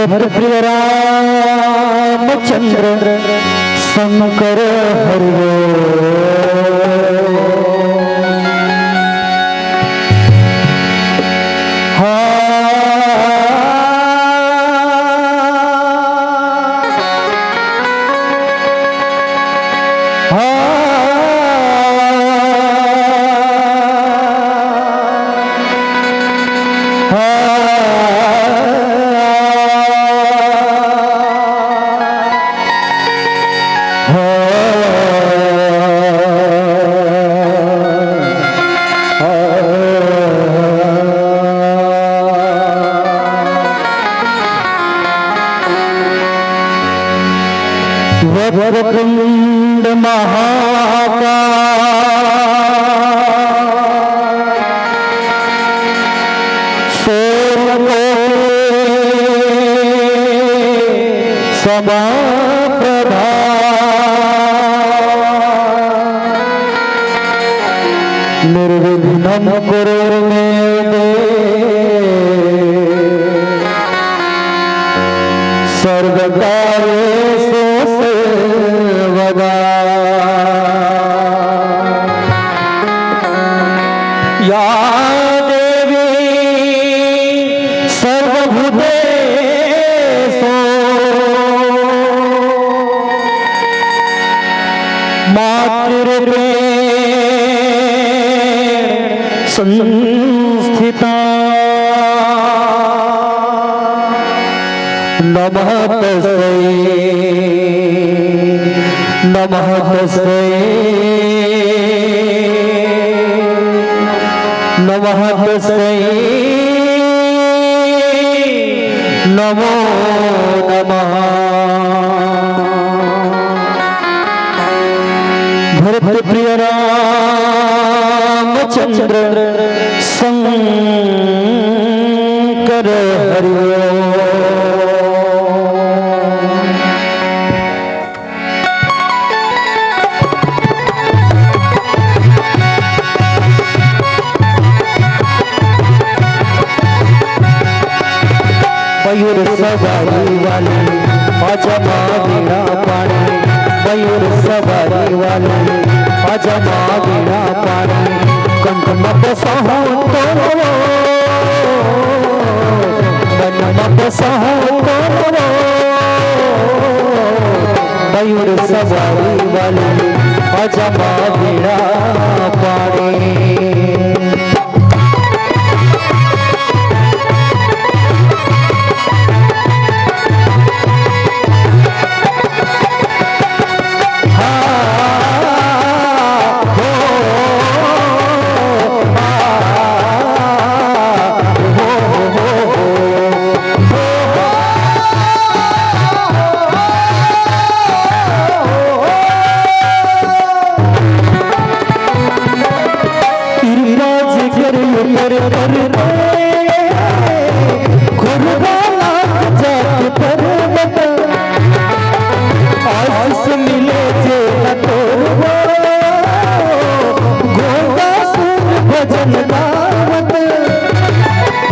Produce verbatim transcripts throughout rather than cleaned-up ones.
भरत प्रिय रामचंद्र शंकर हरि बोल। हाँ। वक्रतुंड महाकाय, सूर्यकोटि समप्रभा। निर्विघ्नं कुरु मे देव सर्वकार्येषु सर्वदा। या देवी सर्वभूतेषु मातृरूपे संस्थिता। नमः तस्मै, नमः तस्मै, नमः तस्मै, नमो नमः। भरत प्रिय रामचंद्र शंकर हरि ओम। मयूर सवारी वाली आजा माँ वीणा पाणी, मयूर सवारी वाली आजा माँ वीणा पाणी। कंठ में बसा हूँ तोरो, मन में बसा हूँ तोरो। मयूर सवारी वाली आजा माँ वीणा पाणी। कृपा जेकर ऊपर कर दे, कुर्बाना जात पर्वत। आशीष मिले जे न तोरबो, गोंदा सुर भजन गावत।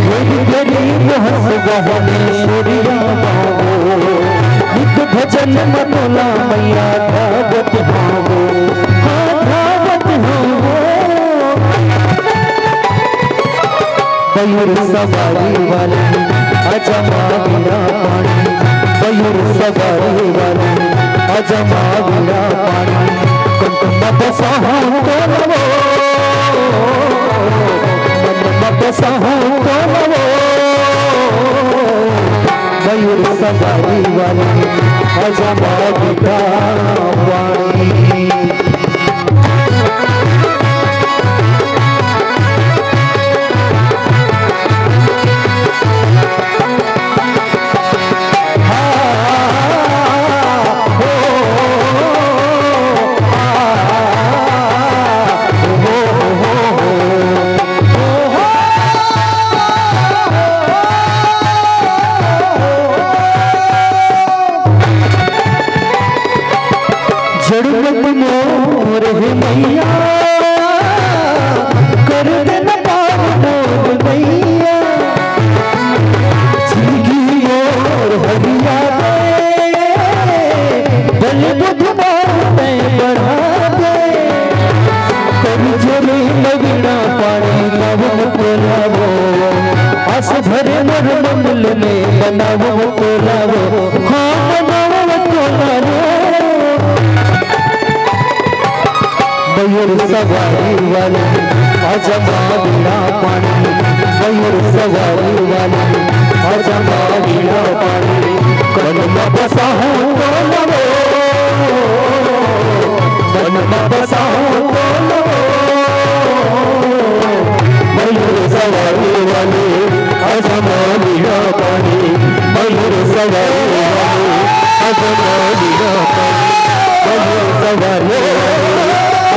मेरी गरीब हंस गहने सुरिया बाबू, नित भजन मतोला मैया धावत हावो, हाँ धावत हावो। मयूर सवारी वाली आजा माँ वीणा पाणी, मयूर सवारी वाली आजा माँ वीणा पाणी। कंठ में बसा हूँ तोरो, मन में बसा हूँ तोरो। मयूर सवारी वाली आजा माँ वीणा पाणी। जड़मत मोर हे मैया, कर दे न पार मोर मैया। जिंदगी मोर हरिया दे, बल बुद्धि मोर तैं बढ़ा दे। कर जोरी मगना पाणी गावन तोला वो, आस भरे मोर ममल में मनावन तोला वो, हाँ मनावन तोला वो। मयूर सवारी वाली आजा माँ वीणा पाणी, मयूर सवारी वाली आजा माँ वीणा पाणी। मन में बसा हूँ तोला वो, मन में बसा हूँ तोला वो। मयूर सवारी वाली आजा माँ वीणा पाणी, मयूर सवारी वाली आजा माँ वीणा पाणी, मयूर सवारी वाली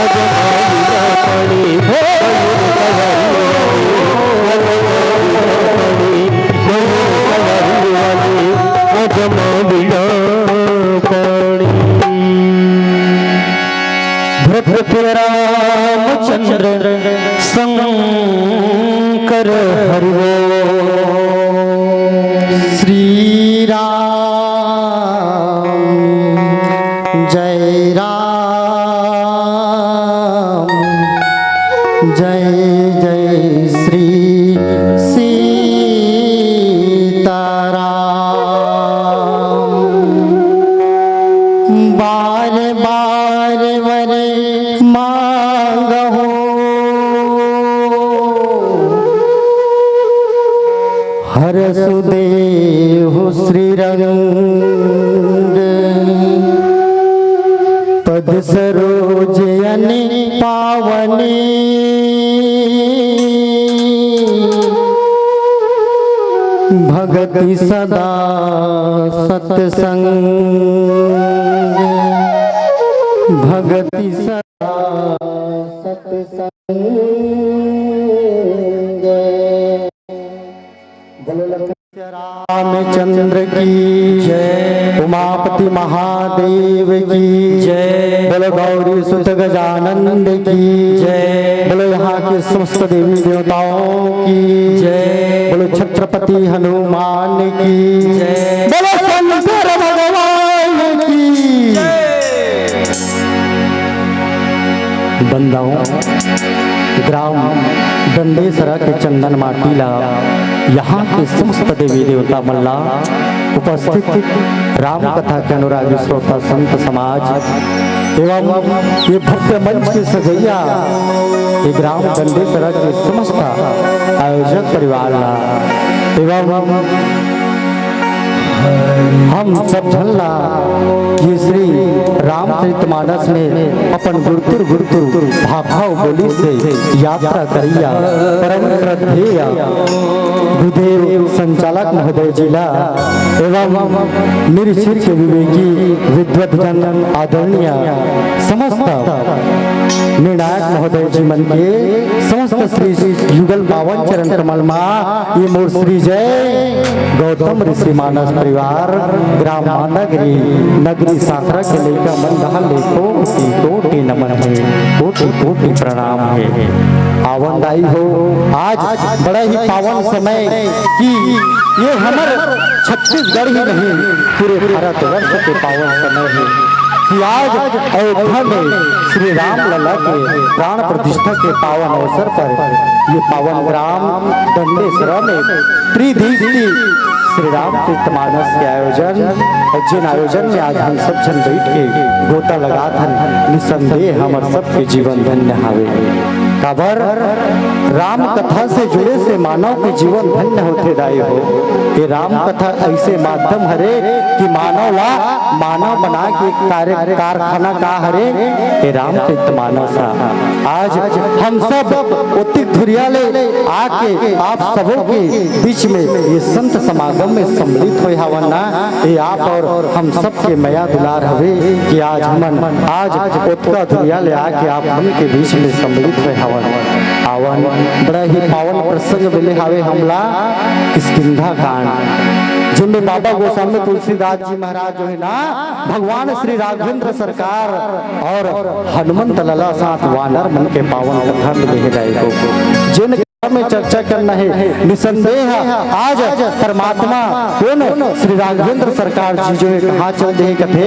आजा माँ वीणा पाणी, मयूर सवारी वाली आजा माँ वीणा पाणी, मयूर सवारी वाली आजा माँ वीणा पाणी। भरत प्रिय रामचंद्र शंकर हरि ओम। श्री राम जय राम जय जय श्री सीताराम। बार बार वर मांगहु हरसु देहु श्रीरंग पद सरोज अन पावनी। भगति सदा सत्संग, भगति सदा सत्संग। बोलो लखन रामचंद्र की जय। उमापति महादेव की जय। बोलो गौरी सुत गजानंद की जय। बोलो यहाँ के समस्त देवी देवताओं की जय। बोलो छत्रपति हनुमान की जय। बोलो शंकर भगवान की जय। बंदाओं, ग्राम डंडेसरा के चंदन माटी ला यहाँ के समस्त देवी देवता मन ला, उपस्थित राम कथा के अनुरागी श्रोता संत समाज एवं ये भव्य मंच के सजैया, ये ग्राम डंडेसरा के समस्त आयोजक परिवार ला एवं हम सब झन ला ये श्री रामचरित मानस में अपन गुरतुर गुरतुर भाखा बोली से यात्रा करैया परम श्रद्धेय गुरुदेव संचालक महोदय जी ला एवं निरछिर के विवेकी विद्वत जन आदरणीय समस्त निर्णायक महोदय जी मन के समस्त श्री युगल पावन चरण कमल मा ये मोर श्री जय गौतम ऋषि मानस परिवार ग्राम मांदागिरी नगरी सांकरा के लइका मन डहर ले कोटि कोटि नमन हे, कोटि कोटि प्रणाम हे। आवन दाई हो, आज बड़ा ही पावन समय कि ये हमर छत्तीसगढ़ ही नहीं, पूरे भारतवर्ष के पावन समय हे कि आज अयोध्या में श्री राम लला के प्राण प्रतिष्ठा के पावन अवसर पर ये पावन ग्राम डंडेसरा में त्रिदिवसीय श्री रामचरित मानस के आयोजन, और जिन आयोजन में आज हम सब झन बैठ के गोता लगात हन, निसंदेह हमर सबके जीवन धन्य हावे। काबर राम कथा से जुड़े से मानव के जीवन धन्य होथे दाई हो। ये राम कथा ऐसे माध्यम हरे कि मानव ला मानव बना के कार्य कारखाना का हरे, ये रामचरित मानस हा। आज हम सब ओतिक धुरिया ले आके आप सबो के बीच में ये संत समागम में सम्मिलित होए हावन ना, ये आप और हम सब के मया दुलार हवे कि आज हमन आज ओतका धुरिया ले आके आप मन के बीच में सम्मिलित होए हावन। आवन बड़ा ही पावन प्रसंग मिले हावे हमला किष्किंधा कांड, जिनमें बाबा गोस्वामी तुलसीदास जी महाराज जो है ना भगवान श्री राघवेंद्र सरकार और हनुमंत लला साथ वानर मन के पावन कथा मिले हे दाई हो। जिन में चर्चा करना है निसंदेह आज परमात्मा कोन श्री राघवेंद्र सरकार जी जो है कहाँ चल दे कथे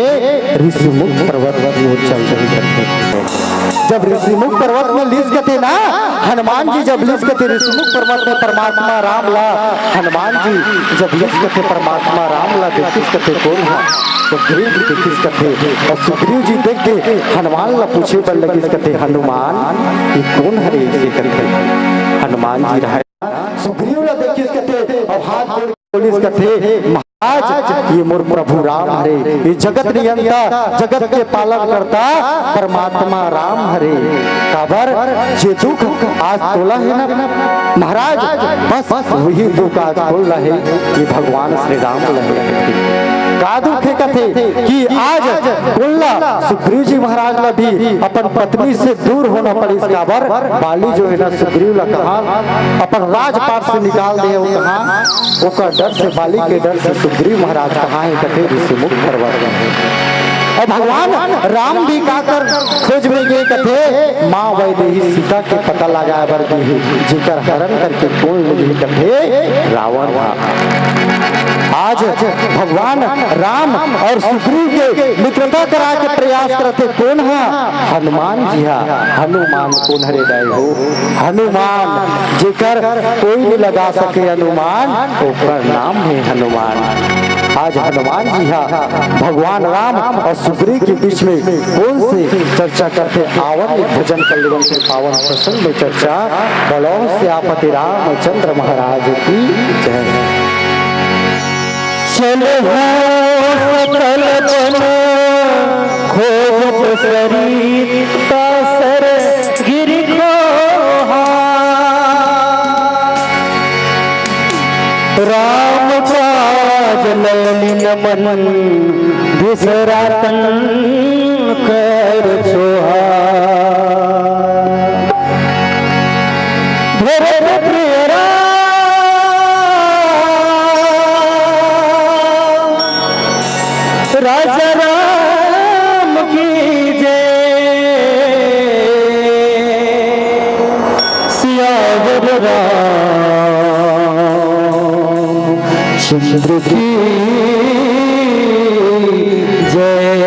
ऋषिमुख पर्वत की ओर चल दे कथे। जब ऋषिमुख पर्वत में लिस कथे ना हनुमान जी जब लिस कथे ऋषिमुख पर्वत में परमात्मा राम ला हनुमान जी जब लिस कथे परमात्मा राम ला देखिस कथे कोन हा सुग्रीव जी देखिस कथे और सुग्रीव जी देख के हनुमान ला पूछे बर लगिस कथे हनुमान ये कोन हरे ऐसे कथे हनुमान जी रहे सुग्रीव ला देखिस कथे और हाथ जोड़ के बोलिस कथे महाराज ये मोर प्रभु राम हरे ये जगत नियंता जगत के पालन करता परमात्मा राम हरे काबर जे दुख आज तोला है ना महाराज बस वही दुख आज कोन ला हे ये भगवान श्री राम ला हे। का दुख हे कथे कि आज कोन ला सुग्रीव जी महाराज ला भी अपन पत्नी से दूर होना पड़िस काबर बाली जो है ना सुग्रीव ला कहाँ अपन राजपाट से निकाल दे वो कहाँ ओकर डर से बाली के डर से सुग्रीव महाराज कहाँ हे कथे ऋषिमुख पर्वत में। और भगवान राम भी का कर खोज में गे कथे माँ वैदेही सीता के पता लगाए बर गे हे जेकर हरण करके कोन ले गे कथे रावण हा। आज भगवान राम और सुग्रीव के मित्रता करा के प्रयास करथे कोन हा हनुमान जी हा। हनुमान कोन हरे दाई हो हनुमान जेकर कोई नहीं लगा सके अनुमान ओकर नाम है हनुमान। आज हनुमान जी हा भगवान राम और दूसरे के बीच में कौन से चर्चा करथे? आवन भजन कर लेवन के पावन प्रसंग में चर्चा। बोलो सियापति रामचंद्र महाराज की जय। चल हो सकल बन खोजत सरिता सर गिर खोहा। राम काज ललिन मन बिसरा तन कर छोहा। भरत प्रिय राम, राजा राम की जय। सियावर रामचंद्र की जय।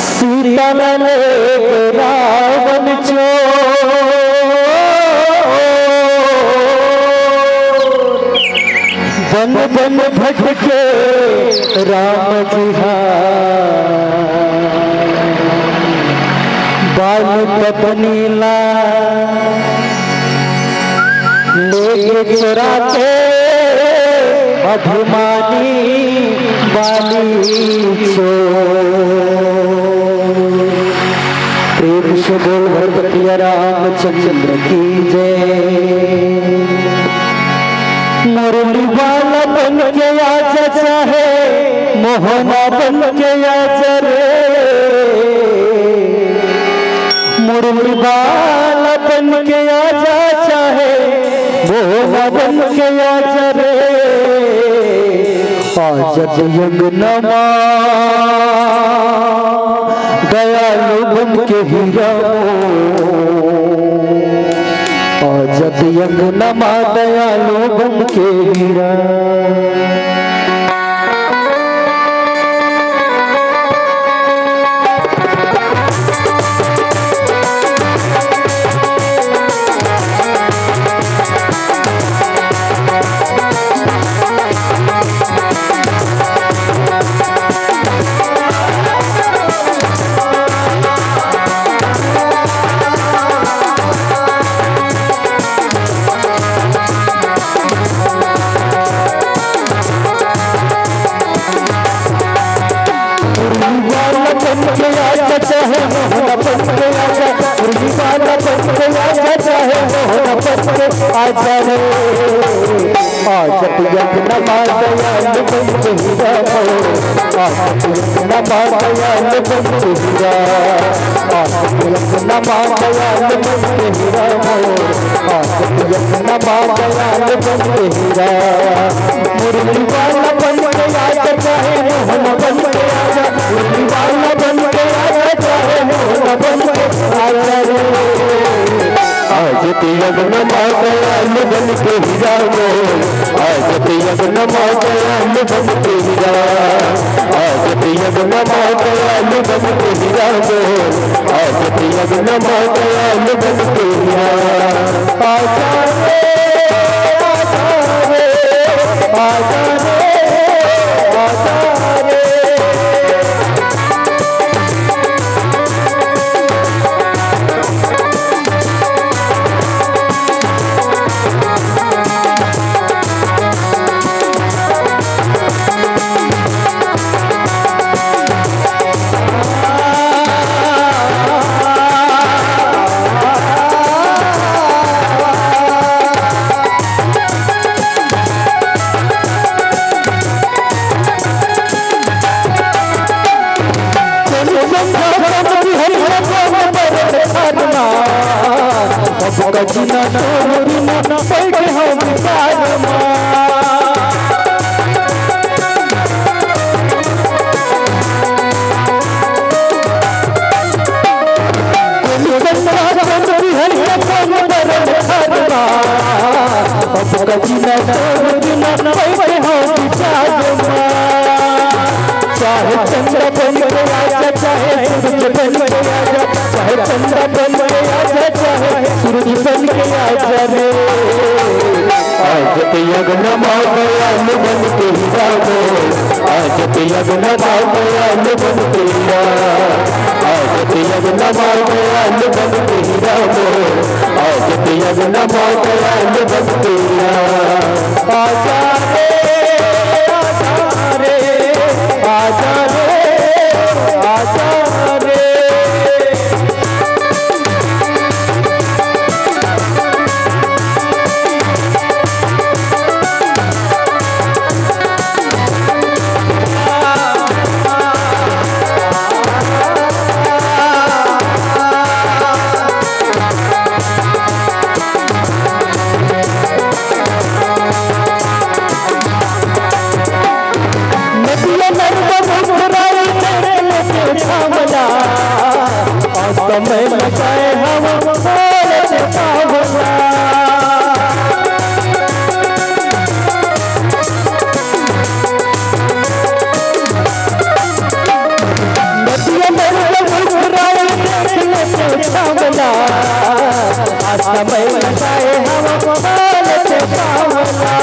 सीता ने लेके रावण चोर बन बन भटके राम जी हा। बाल पत्नी ला लेके चुराते अभिमानी बाली चोर। प्रेम से बोल भरत प्रिय रामचंद्र की जय। मुरली वाला बन के आजा, चाहे मोहना बन के आजा रे। मुरली वाला बन के आजा, चाहे मोहना बन के आजा रे। आजा अंगनमा दयालु बन के हीरा। आजा अंगनमा दयालु बन के हीरा। आजा रे। आजा पियंगनमा दयाल बन के हीरा मोर। आजा पियंगनमा दयाल बन के हीरा। आजा पियंगनमा दयाल बन के हीरा मोर। आजा पियंगनमा दयाल बन के हीरा। मुरली वाला बन के आजा, चाहे मोहन बन के आजा। मुरली वाला बन के आजा, चाहे मोहन बन के आजा रे। आज पियंगनमा दयाल बन के हीरा मोर। आज पियंगनमा दयाल बन के हीरा। आज पियंगनमा दयाल बन के हीरा मोर। आज पियंगनमा दयाल बन के हीरा। आजा रे, आजा रे, आजा रे, आजा रे। चाहे चंद्र बन के आजा, चाहे सूरज बन के आजा, चाहे चंद्र बन के आजा, चाहे सूरज बन के आजा रे। आज ते यज्ञ नमा दयाल बन के ही राम, आज ते यज्ञ नमा दयाल बन के ही राम, आज ते यज्ञ नमा दयाल बन के ही राम, आज ते यज्ञ नमा दयाल बन के ही राम। आजा रे, आजा रे, आजा रे, आजा रे। नदिया नर्मदा मुस्कुराई देख लेते छावला, और समय में गए हम बोलते पावला। नदिया नर्मदा मुस्कुराई देख लेते छावला, और समय में गए हम बोलते पावला।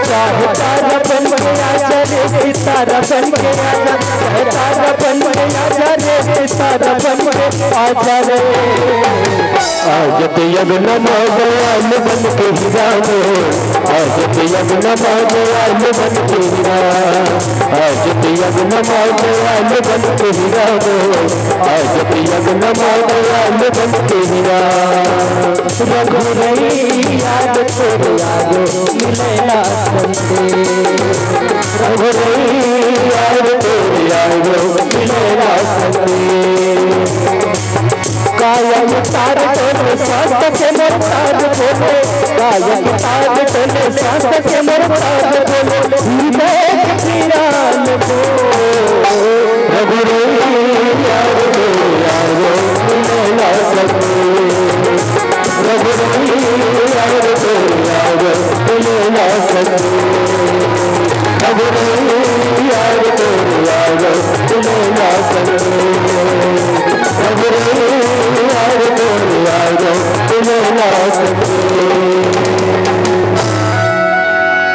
चाहे तारा बन के आजा रे, सितारा बन के आजा, चाहे तारा बन के आजा रे, सितारा बन के आजा रे। आज ते यज्ञ नमा दयाल बन के ही राम, आज ते यज्ञ नमा दयाल बन के ही राम, आज ते यज्ञ नमा दयाल बन के ही राम, आज ते यज्ञ नमा दयाल बन के ही राम। रघुरैया रे तोर आरो मिले ना संदेश। रघुरैया रे तोर आरो मिले ना संदेश। काया के तार तोरे, सांस के मोर तार बोले। काया के तार तोरे, सांस के मोर तार बोले। हृदय के पीरा में बोल। रघुरैया रे तोर आरो मिले ना संदेश।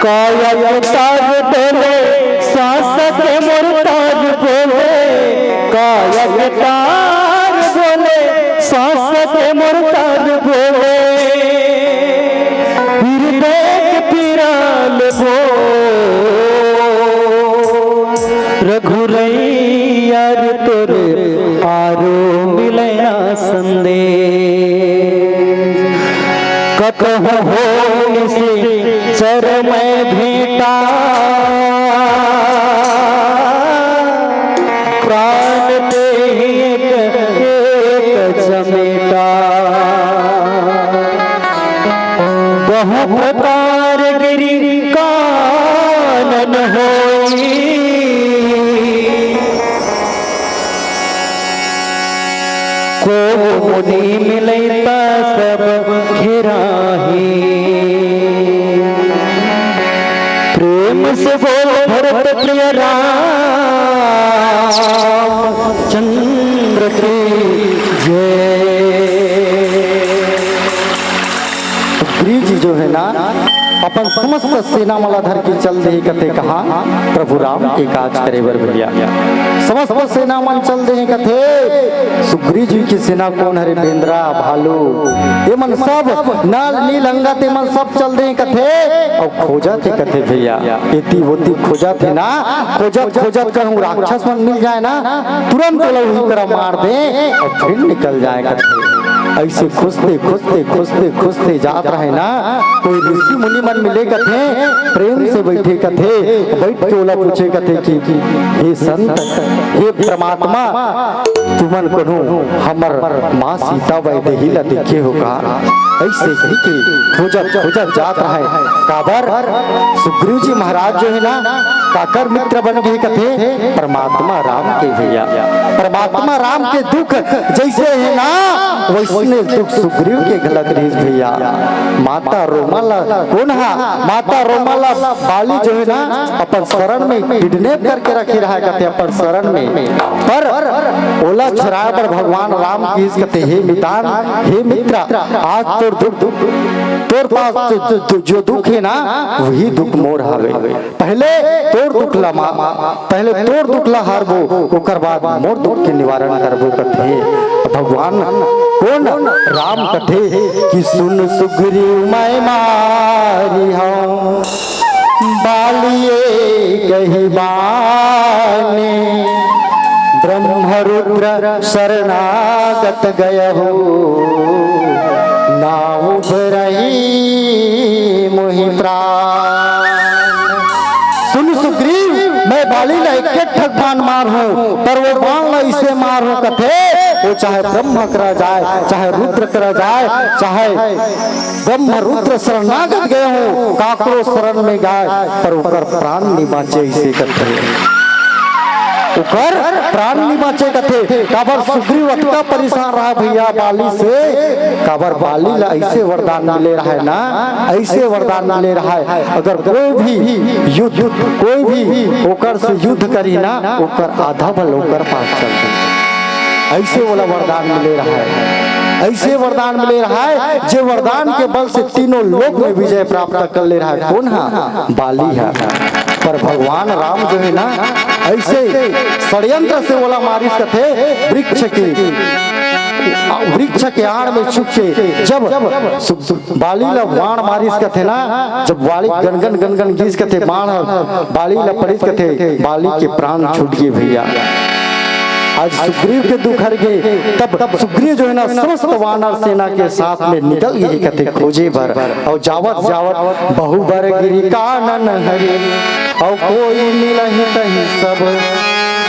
काया के तार डोले, सांस के मोर तार बोले। काया के तार बोले, सांस के मोर तार बोले। हृदय के पीरा ले बोल। रघुरैया रे तोर आरो मिले ना संदेश। कतहु होइसे चरमय भेंटा, प्राण देहि एक, एक चमेटा। बहु प्रकार गिरि कानन होई, को मुनि मिलई ता सब घेराही। प्रेम से बोल भरत प्रिय रामचंद्र की जय। सुग्रीव जी जो है ना, अपन समस्त सेना मन ला धर के चल दे कथे कहाँ, प्रभु राम के काज करे बर भैया। समस्त सेना मन चल दे कथे। सुग्रीव जी के सेना कोन हरे? बेंदरा, भालू, ये मन सब, नल, नील, अंगद, ये मन सब चल दे कथे। अउ खोजत हे कथे भैया, एती ओती खोजत हे ना, खोजत खोजत कहूँ राक्षस मन मिल जाए ना, तुरंत ओला उही करा मार दे अउ फिर निकल जाए कथे। ऐसे खोजते, खोजते, खोजते, खोजते जात रहे ना, कोई ऋषि मुनि मन मिले कथे, प्रेम से बैठे कथे, बैठ के ओला पूछे कथे कि हे संत, हे परमात्मा, तुमन कोनो हमर माँ सीता वैदेही ला देखे हो का? ऐसे कहि के खोजत, खोजत जात रहे। काबर? सुग्रीव जी महाराज जो है ना, काकर मित्र बन गे कथे? परमात्मा राम के भैया। परमात्मा राम के दुख जइसे हे ना, वइसने दुख सुग्रीव के घलक रहिस भैया। माता रोमा ला कोन हा? माता रोमा ला बाली जो हे ना, अपन शरण में kidnap करके रखे रहा कथे, अपन शरण में। पर ओला छुड़ाए बर भगवान राम किहिस कथे, "हे मितान, हे मित्र, आज तोर दुख, तोर पास जो, जो, जो दुख हे ना, वही दुख मोर हवे।" पहले तोर दुख ला मा-, पहले तोर दुख ला हरबो, ओकर बाद मोर दुख के निवारण करबो कथे। भगवान कोन राम कथे कि सुन सुग्रीव मैं मारी हूँ, बालिए कही बाने, ब्रह्म रुद्र शरणागत गयहु, ना उबरही मुहि प्राण। सुन सुग्रीव, मैं बाली ला एक ठक बाण मार हूँ, पर वो बाण ला इसे मार हूँ कथे, वो चाहे ब्रह्म करा जाए, चाहे रुद्र करा जाए, चाहे ब्रह्म रुद्र शरणागत गए हूँ, काकरो शरण में जाए, पर ओकर प्राण नहीं बाँचे, इसे कथे। ओकर प्राण नि बाँचे कथे। काबर सुग्रीव अतका परेशान रहा भैया बाली से, काबर बाली ला अइसे वरदान मिले रहय ना, अइसे वरदान मिले रहय, अगर कोई भी युद्ध, कोई भी ओकर से युद्ध करी ना, ओकर आधा बल ओकर पास चल दे। अइसे ओला वरदान मिले रहय, अइसे वरदान मिले रहय, जे वरदान के बल से तीनों लोक में विजय प्राप्त कर ले रहय। कोन हा? बाली हा। पर भगवान राम जो हे ना, अइसे षड्यंत्र से ओला मारिस कथे, वृक्ष के, वृक्ष के आड़ में छुप के जब सु-, बाली ला बाण मारिस कथे ना, जब बाली गनगन गनगन गिस कथे, बाण बाली ला पड़िस कथे, बाली के प्राण छूट गे भैया। आज सुग्रीव के दुख हर गे, तब सुग्रीव जो हे ना, समस्त वानर सेना के साथ में निकल गे कथे खोजे बर। अउ जावत जावत बहुबर गिरि कानन हरि, अउ कोई मिलहि तहि सब।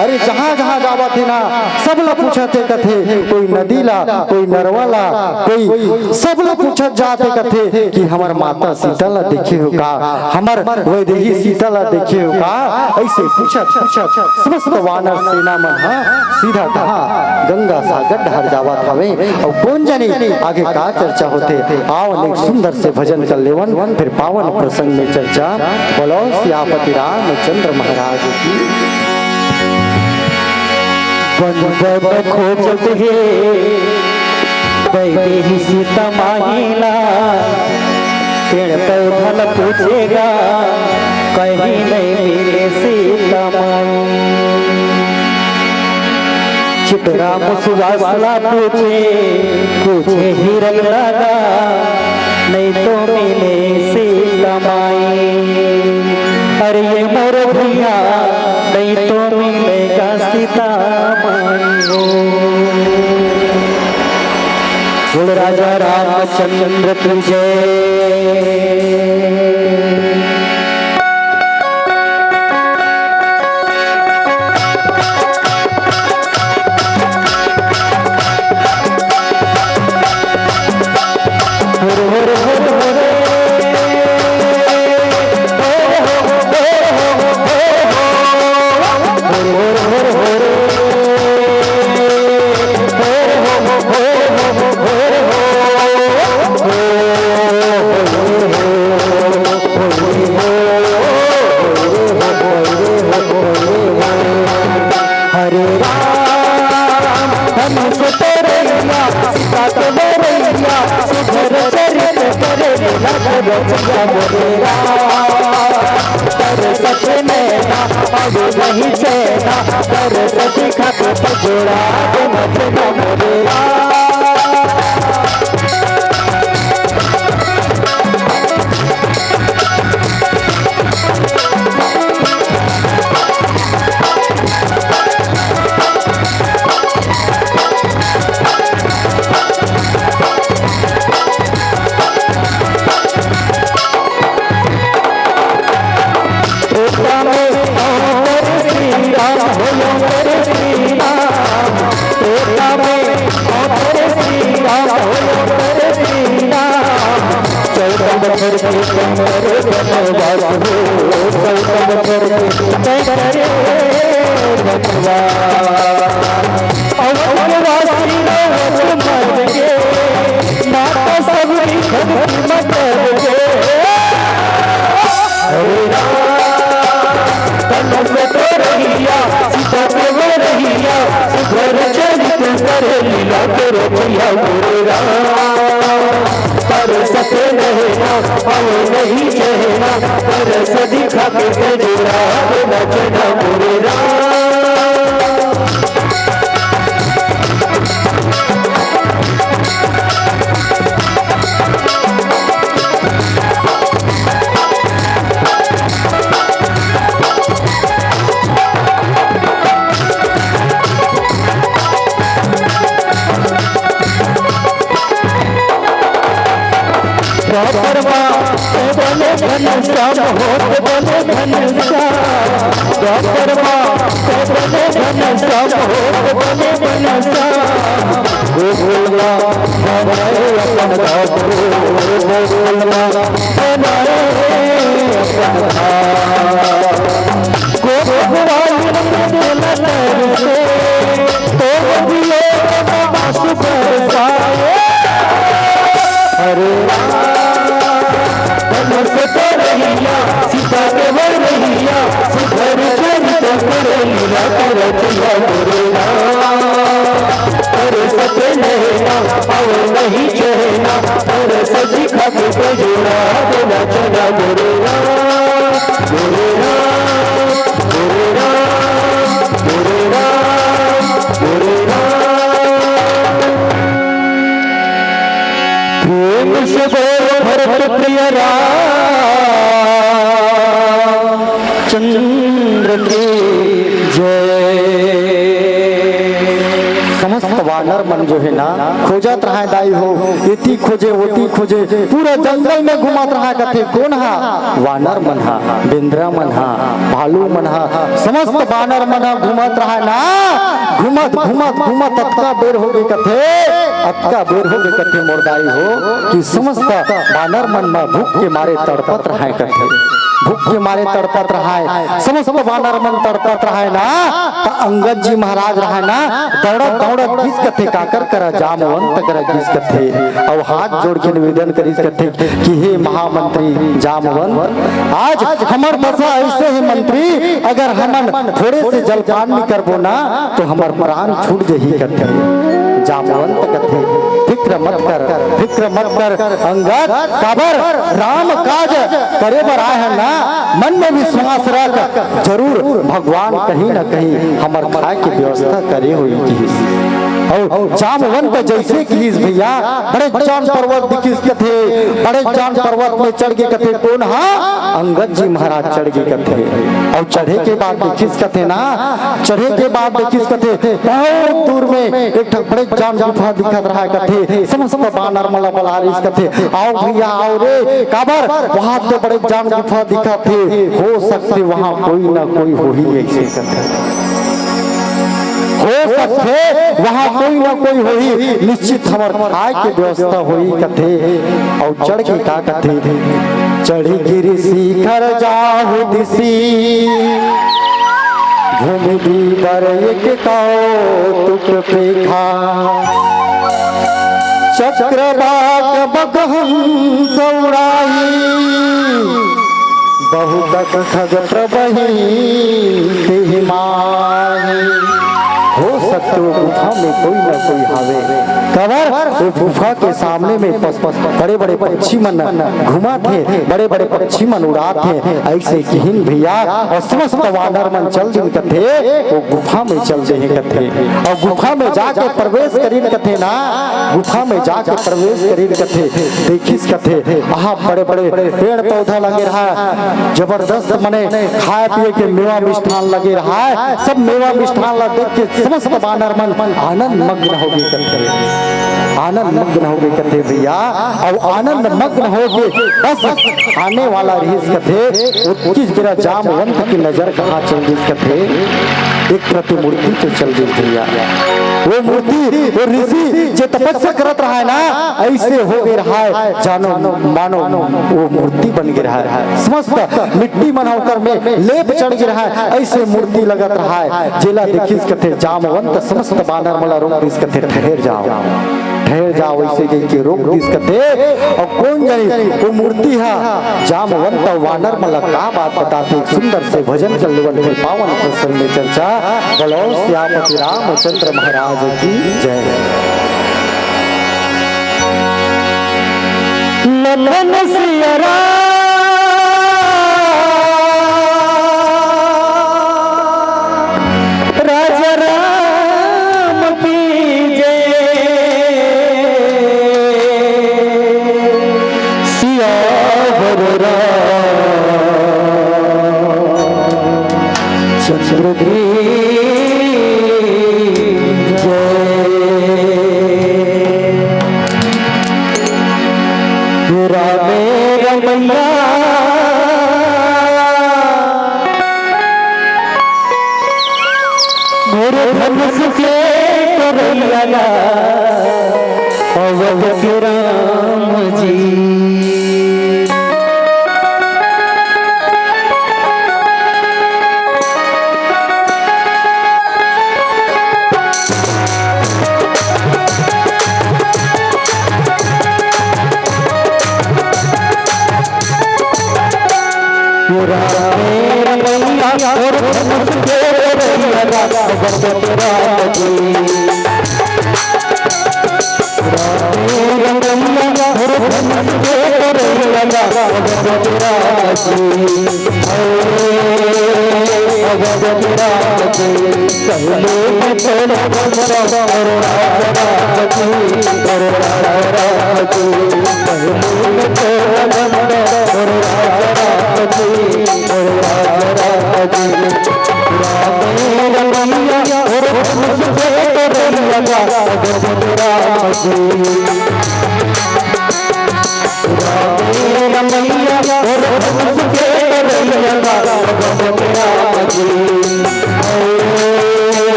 अरे जहाँ जहाँ जावत हे ना, सब ला पूछत हे कथे, कोई नदी ला, कोई नरवा ला, कोई सब ला पूछत जात हे कथे कि हमर माता सीता ला देखे हो का, हमर वैदेही सीता ला देखे हो का। अइसे पूछत पूछत समस्त वानर सेना मन ह सीधा कहाँ गंगा सागर डहर जावत हवे। अउ कोन जनी आगे का चर्चा होथे, आव अनेक सुंदर से भजन कर लेवन, फिर पावन प्रसंग में चर्चा। बोलो सियापति रामचंद्र महाराज की। वन वन खोजत हे वैदेही सीता माई ला, पेड़ पौधा ल पूछे गा, कहीं नहीं मिले सीता माई। चितराम सुभाष ला पूछे, पूछे हिरन ला गा, नहीं तो मिले सीता माई। अरे ये मोर भैया, नहीं तो मिलेगा सीता माई हो। बोल राजा रामचंद्र की जय। हरे राम धनुष तोरैया, सीता के वरैया, सुधर चरित करे लख रचिया मोरे राम। तरसत नैना पावे नहीं चैना, तरसत खातिर जोड़ा दे मत ना मोरे राम। अवधवासी रोवत मर गे, माता सबरी धरती म डर गे। अरे राम, तन से तो रहिया, सीता के वो रहिया, सुधर चरित करे लीला के रचैया मोरे राम। तरसत नैना, पावे नहीं चैना, तरस दिखा के ते जोड़ा दे नचना मोरे राम। द्वापर मा ते बने घनश्याम, होत बने घनश्याम। द्वापर मा ते बने घनश्याम, होत बने घनश्याम। गोकुल मा बनाए अपन बाबू, गोकुल मा बनाए अपन धाम। गोकुल वाली नंद लहर से, तो दियो आंसू बरसाए। अरे राम, धनुष तो रहिया, सीता के वर रहिया, सुधर चरित करे लीला के रचैया मोरे राम। तरसत नैना, पावे नहीं चैना, तरस दिखा के ते जोड़ा दे नचना मोरे राम, मोरे राम, मोरे राम, मोरे राम, मोरे राम। प्रेम से बोल भरत प्रिय रामचंद्र की जय। समस्त वानर मन जो है ना, खोजत रहाय दाई हो, एती खोजे, ओती खोजे, पूरा जंगल में घूमत रहाय कथे। कोन हा? वानर मन हा, बेंदरा मन हा, भालू मन हा, समस्त वानर मन हा घूमत रहाय ना। घूमत, घूमत, घूमत अतका बेर हो गे कथे, अतका बेर हो गे कथे मोर दाई हो, कि समस्त वानर मन म भूख के मारे तड़पत रहाय कथे। भूख के मारे तड़पत रहाय, समस्त वानर मन तड़पत रहाय ना, त अंगद जी महाराज रहाय ना, दौड़त दौड़त गिस कथे, काकर करा? जामवंत करा गिस कथे। अउ हाथ जोड़ के निवेदन करिस कथे कि हे महामंत्री जामवंत, आज हमर दशा ऐसे हे मंत्री, अगर हमन थोड़े से जलपान नइ करबो ना, तो हमर प्राण छूट जही कथे। जामवंत कथे, "फिक्र मत कर, फिक्र मत कर अंगद, काबर राम काज करे बर आए हन ना, मन में विश्वास रख, जरूर भगवान कहीं ना कहीं हमर खाए के व्यवस्था करे होही," किहिस। अउ जामवंत जैसे किहिस भैया, बड़े जान पर्वत दिखिस कथे, बड़े जान पर्वत में चढ़ के कथे, कोन हा? अंगद जी महाराज चढ़ के कथे। अउ चढ़े के बाद देखिस कथे ना, चढ़े के बाद देखिस कथे, बहुत दूर में एक ठक बड़े जान गुफा दिखत रहा कथे। समस्त बानर मन ला बलारिस कथे, "आओ भैया, आओ रे, काबर वहां तो बड़े जान गुफा दिखत हे, हो सकथे वहां कोई ना कोई होही," ऐसे कथे। हो सकथे वहां कोई ना कोई होही, निश्चित हमर खाए के व्यवस्था होही कथे। अउ चढ़ के का कथे, चढ़ी गिरि शिखर जाहु दिशि, घूमि दीबर एक कौतुक पेखा। चक्रवाक बकहंस उड़ाही, बहुत खग प्रबही तिहि माही। हो सकथे वो गुफा में कोई ना कोई हावे। काबर? वो गुफा के सामने में पस-, पस-, बड़े-बड़े पक्षी मन घूमत हे, बड़े-बड़े पक्षी मन उड़ात हे। ऐसे किहिन भैया, अउ समस्त वानर मन चल दिन कथे, वो गुफा में चल देहे कथे। अउ गुफा में जाके प्रवेश करिन कथे ना, गुफा में जाके प्रवेश करिन कथे, देखिस कथे, आहा, बड़े-बड़े पेड़ पौधा लगे रहा, जबरदस्त मने खाए पिए के मेवा मिष्ठान लगे रहा, सब मेवा मिष्ठान ला देख के समस्त बानर मन आनंद मग्न हो गे कथे। आनंद मग्न हो गे कथे भैया, अउ आनंद मग्न हो के बस आने वाला रिहिस कथे, ओतकीच बेरा जामवंत के नजर कहाँ चल दिस कथे, एक प्रतिमूर्ति पे चल दिस भैया। वो मूर्ति, वो ऋषि जे तपस्या करत रहा है ना, ऐसे हो गए रहा है, जानो मानो वो मूर्ति बन गए रहा है, समस्त मिट्टी मन ओकर में लेप चढ़ गए रहा है, ऐसे मूर्ति लगत रहा है। जेला देखिस कथे जामवंत समस्त बानर मन ला रोक दिस कथे, "ठहर जाओ, ठहर जाओ," ऐसे कह के रोक दिस कथे। अउ कोन जानी वो मूर्ति हा जामवंत वानर मन ला का बात बताथे। एक सुंदर से भजन कर लेवन, फिर पावन प्रसंग में चर्चा। बोलो सियापति रामचंद्र महाराज की जय। लखन सिया राम, राजा राम की जय। सियावर रामचंद्र की जय। रामे रमैया मोर धनुष के टोरैया ला, अवध के राम जी।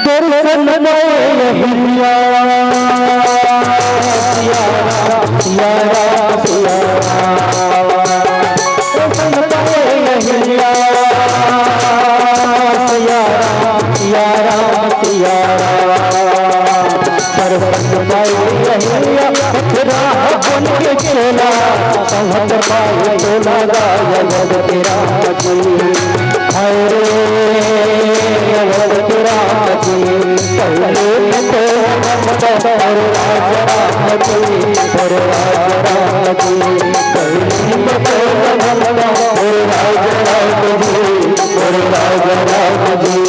दर्शन पाए हिया सिया राम, सिया राम, सिया राम। दर्शन पाए हिया सिया राम, सिया राम, सिया राम। दर्शन पाए हिया रावण के चेला, कहत पाए तोला गाय भगत राम जी। हाय रे भगत राम जी, पहले तो और राजा राम जी, और राजा राम जी, पहले तो और राजा राम जी, और राजा राम जी।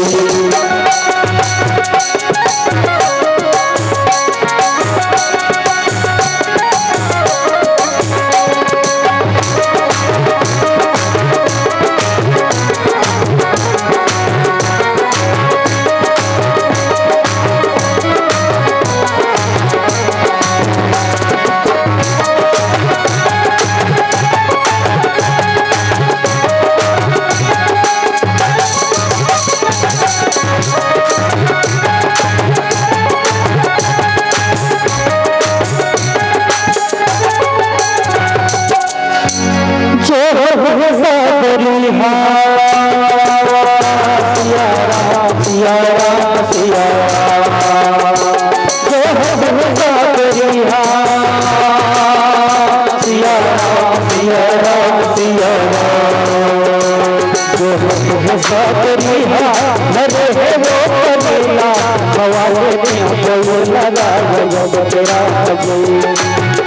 लगा भगवत राम जी।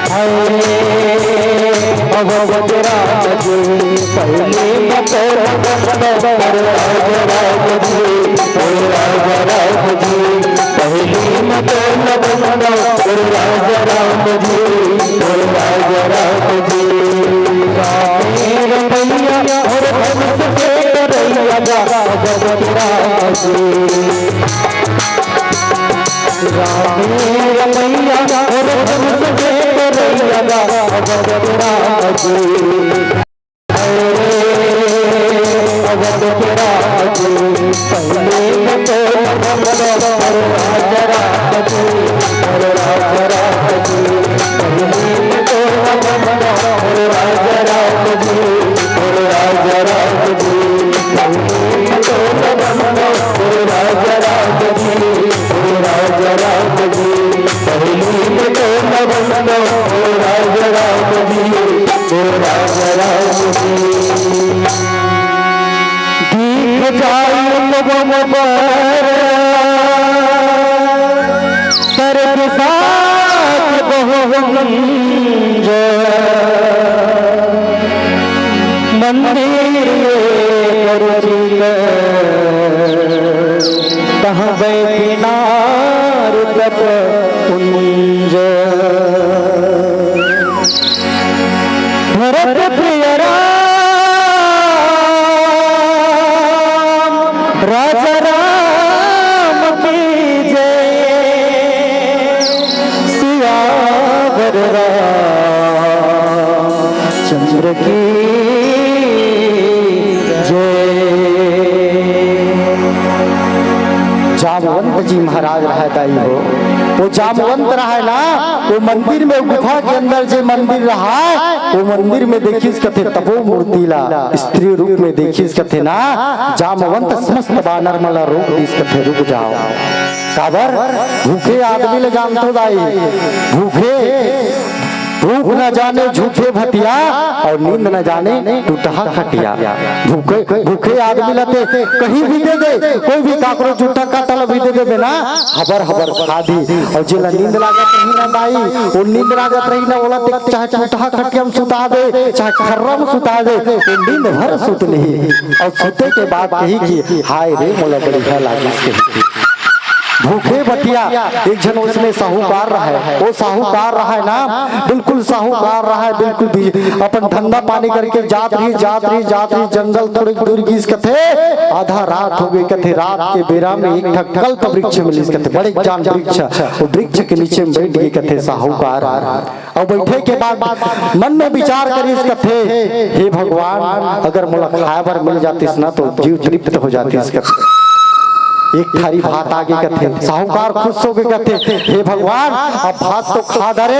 हाय भगवत राम जी, पहली मत राजा राम जी, राजा राम जी, पहली मत राजा राम जी, राजा राम जी। राम रमैया और कंस के करैया भगवत राम जी। राम रमैया और कंस के करैया भगवत राम जी। अरे भगवत राम जी, पहले तो भगवत राम जी, राजा राम जी, पहले तो भगवत राजा राम जी, राजा राम जी। राजा राम जी, राजा राम जी, पहली में तो न बंदो, राजा राम जी, राजा राम जी। दिख जाए लोगों पर, सर्व साथ बहु मंजल। मंदिर में करुचित तहाँ बैठिनार तप कुंज। भरत प्रिय राम, राजा राम की जय। सियावर रामचंद्र की जय। जामवंत जी महाराज रहै दाई हो, वो जामवंत रहै ना, वो मंदिर में, गुफा के अंदर जे मंदिर रहै, वो मंदिर में देखिस कथे तपो मूर्ति ला, स्त्री रूप में देखिस कथे ना, जामवंत समस्त बानर मन ला रोक दिस कथे, रुक जाओ। काबर? भूखे आदमी ले जानथो दाई, भूखे, भूख न जाने झूठे भतिया और नींद न जाने टूटहा खटिया। भूखे, भूखे आदमी ला ते कहीं भी दे दे, कोई भी काकरो जूठा काटा ला भी दे देबे ना, हबर हबर खा दी। और जेला नींद लागत रही ना दाई, वो नींद लागत रही ना, ओला ते चाहे टूटहा खटिया में सुता दे, चाहे खर्रा में सुता दे, वो नींद भर सुत लिही। और सुते के बाद कही कि हाय रे मोला बढ़िया लागिस कही कि। भूखे भतिया एक झन उसने साहूकार रहै, वो साहूकार रहै ना, बिल्कुल साहूकार रहै, बिल्कुल भी अपन धंधा पानी करके जात रही, जात रही, जात रही, जंगल थोड़े दूर गिस कथे, आधा रात हो गई कथे, रात के बेरा में एक ठक कल्प वृक्ष मिलिस कथे, बड़े जान वृक्ष, वो वृक्ष के नीचे में बैठ गई कथे साहूकार। अउ बइठे के बाद मन में विचार करिस कथे, हे भगवान, अगर मोला खाए बर मिल जातिस ना तो जीव तृप्त हो जातिस कथे। एक थारी भात आगे कथे, साहूकार खुश हो गए कथे, हे भगवान, अब भात तो खा डरे,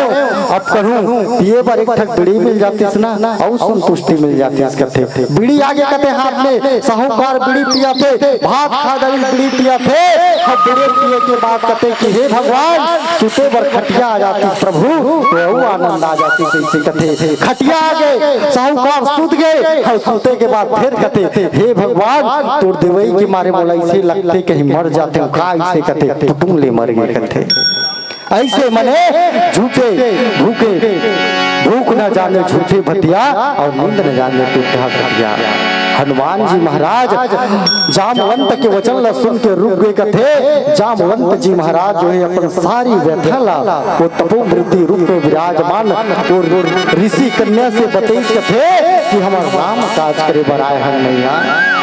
अब कहूँ पिए बर एक ठक बीड़ी मिल जातिस ना, अउ संतुष्टि मिल जातिस कथे। बीड़ी आगे कथे हाथ में, साहूकार बीड़ी पिया थे, भात खा डरे बीड़ी पिया थे, अब बीड़ी पिए के बाद कथे कि हे भगवान, सुते बर खटिया आ जातिस प्रभु, तो अउ आनंद आ जातिस। जैसे कथे खटिया आ गए, साहूकार सुत गए, अउ सुते के बाद फिर कथे, हे भगवान, तोर देवई के मारे मोला इसे लगथे कहीं मर जाते हो का, इसे कथे कुटुम ले मर गए कथे। ऐसे मने झूठे भूखे, भूख न जाने झूठे भतिया और नींद न जाने टूटा खटिया। हनुमान जी महाराज जामवंत के वचन ला सुन के रुक गए कथे। जामवंत जी महाराज जो है अपन सारी व्यथा ला वो तपोवृत्ति रूप में विराजमान वो ऋषि कन्या से बतई कथे कि हमर राम काज करे बर आए हन मैया,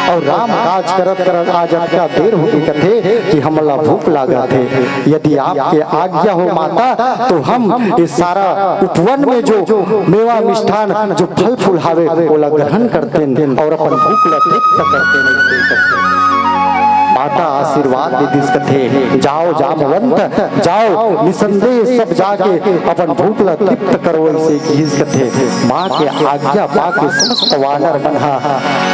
और राम काज करत करत आज अतका देर हो गई कथे कि हमला भूख लागत हे। यदि आपके आज्ञा हो माता, तो हम ये सारा उपवन में जो मेवा मिष्ठान, जो फल फूल हावे, ओला ग्रहण करतेन और अपन भूख ला तृप्त करतेन। माता आशीर्वाद दे दिस कथे, जाओ जामवंत, जाओ निसंदेह सब जाके अपन भूख ला तृप्त करो, ऐसे किहिस कथे। माँ के आज्ञा पाके समस्त वानर मन हा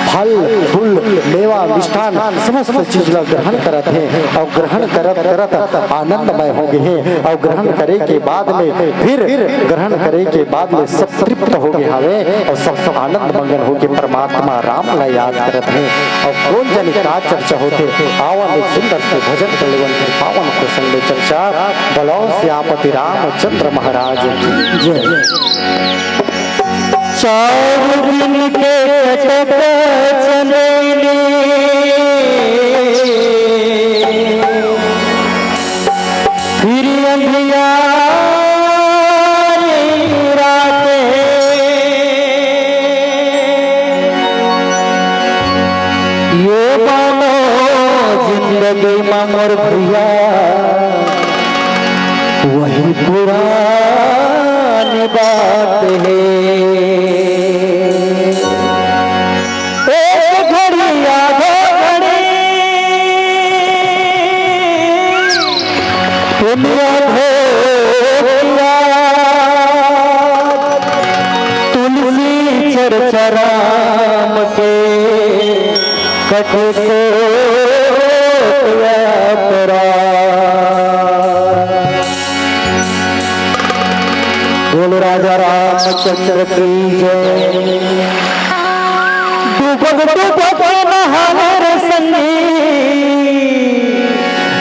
फल फूल मेवा मिष्ठान समस्त चीज ला ग्रहण करत हे और ग्रहण करत करत आनंदमय हो गए हे और ग्रहण करे के बाद में फिर ग्रहण करे के बाद में सब तृप्त हो गए हावे और सब आनंद मंगन होके परमात्मा राम ला याद करत हे। और कौन जाने का चर्चा होथे, पावन एक सुंदर से भजन कर लेवन, फिर पावन प्रसंग में चर्चा। बोलो सियापति रामचंद्र महाराज की जय। चार दिन के चटक चलेली, फिर अंधियारी रात। ये मानो जिंदगी मा मोर भैया वही पुरानी बात है। एक घड़ी आधा घड़ी दुनिया भोगिया, तुलसी चर्चा राम के कटे कोट अपराध। बोलो राजा रामचंद्र की जय। डूबत डूबत नहाले रे संगी,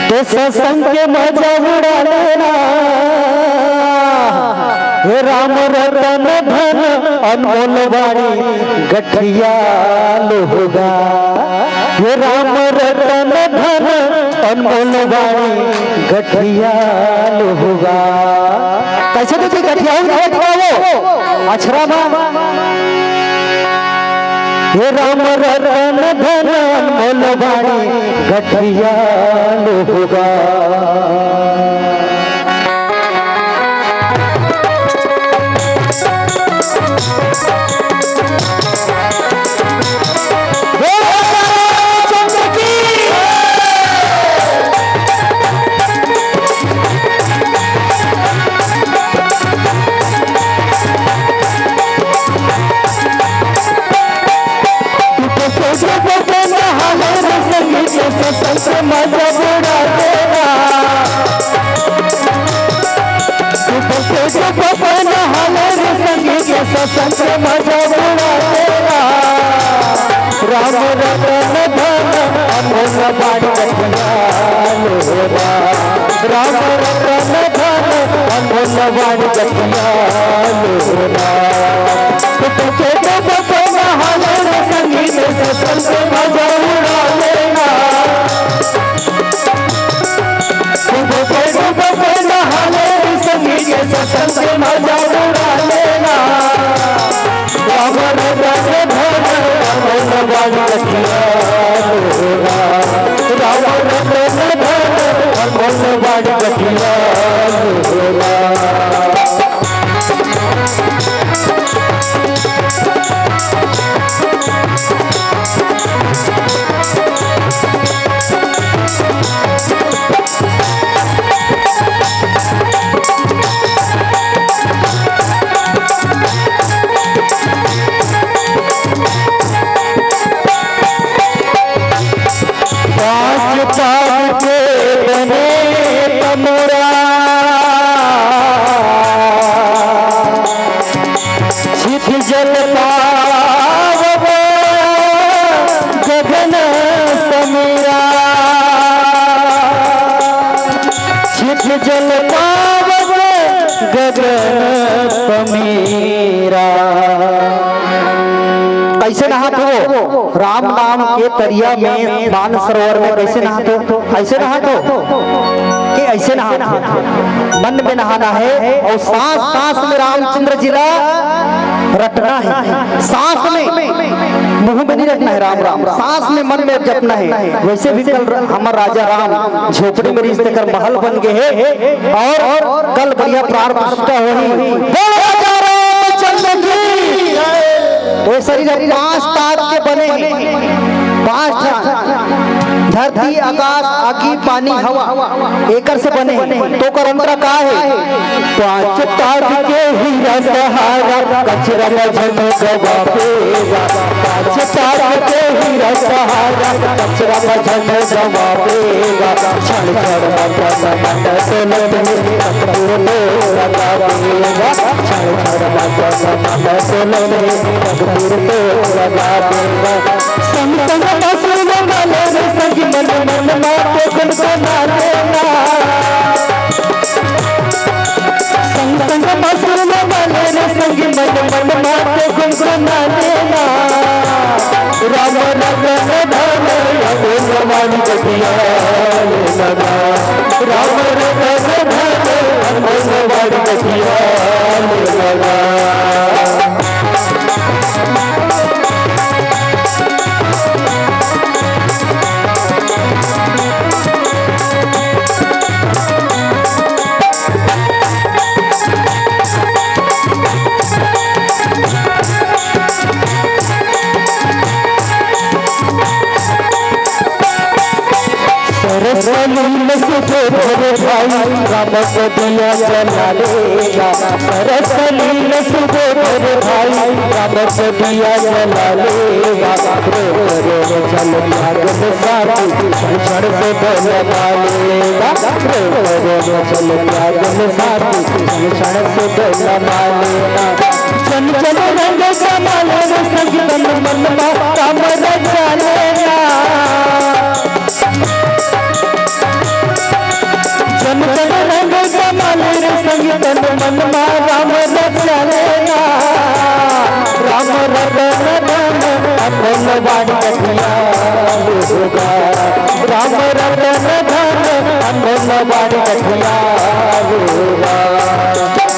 तो सत्संग के मजा उड़ा लेना। हे राम रतन धन अनमोल बाड़ी गठिया लोहगा। हे राम रतन धन अनमोल बाड़ी गठिया लोहगा। कैसे तो गठिया हो गया वो अछरा मा। हे राम रतन धन अनमोल बाड़ी गठिया लोहगा। बोलो रामचंद्र की। संत मजा बुड़ा देगा। तू तो तेज पवन हाले रे संगी के सत्संग मजा बुड़ा देगा। राम रतन धन अनमोल बाड़ी गठिया लोहगा। राम रतन धन अनमोल बाड़ी गठिया लोहगा। तू तो तेज पवन हाले रे संगी के सत्संग मजा उड़ा देगा। खूब खूब नहाले संगी के सत्संग मजा उड़ा लेना। रावण रंग धर अमल बाण गठिया लोहगा। रावण रंग धर अमल बाण गठिया लोहगा। पाँच पाँच के बने तमोरा, छित जल पावत गगन समीरा, छित जल पावत गगन समीरा। कैसे नहात हो? राम नाम के तरिया में, मानसरोवर में कैसे नहात हो? ऐसे नहात हो कि ऐसे नहात हो? मन में नहाना है और सांस सांस में रामचंद्र जी ला रटना है। सांस में, मुंह में नहीं रटना है राम राम, सांस में मन में जपना है। वैसे भी कल र-, हमर राजा राम झोपड़ी में रिहिस, तेकर महल बन गए है और कल बढ़िया प्राण प्रतिष्ठा होही। बोलो राजा रामचंद्र की। तो ये शरीर पांच तार के बने हैं, पांच ठान, धरती, आकाश, आगी, पानी, हवा, एकर से बने हैं। तो ओकर अंतरा का है? पांच तार के हीरा सहारा, कचरा में झन गवा पेगा। पांच तार के हीरा सहारा, कचरा में झन गवा पेगा। छड़ छड़ मटन मटन से लगे, तकदीर तो लगा पेगा। छड़ छड़ मटन मटन से लगे, तकदीर तो लगा पेगा। संग संग पशु मंगल रे संगी मन मन मा तो गुनगुना लेना। संग संग मा सुर लगा ले रे संगी मन मन मा तो गुनगुना लेना। राम रतन धन अमोल वाणी गठिया लेना। राम रतन धन अमोल वाणी गठिया लेना। सरस लील सुबोध भाई, राम को दिया जला लेगा। सरस लील सुबोध भाई, राम को दिया जला लेगा। रोम रोम जल त्याग में साथी, क्षण क्षण से डोलना लेगा। रोम रोम जल त्याग में साथी, क्षण क्षण से डोलना लेगा। जन जन रंग जमा ले रे संग तन मन मा, राम रचा लेना। जन जन रंग जमा ले रे संग तन मन मा, राम रचा लेना। राम रतन धन अमोल वाणी गठिया लेगा। राम रतन धन अमोल वाणी गठिया लेगा।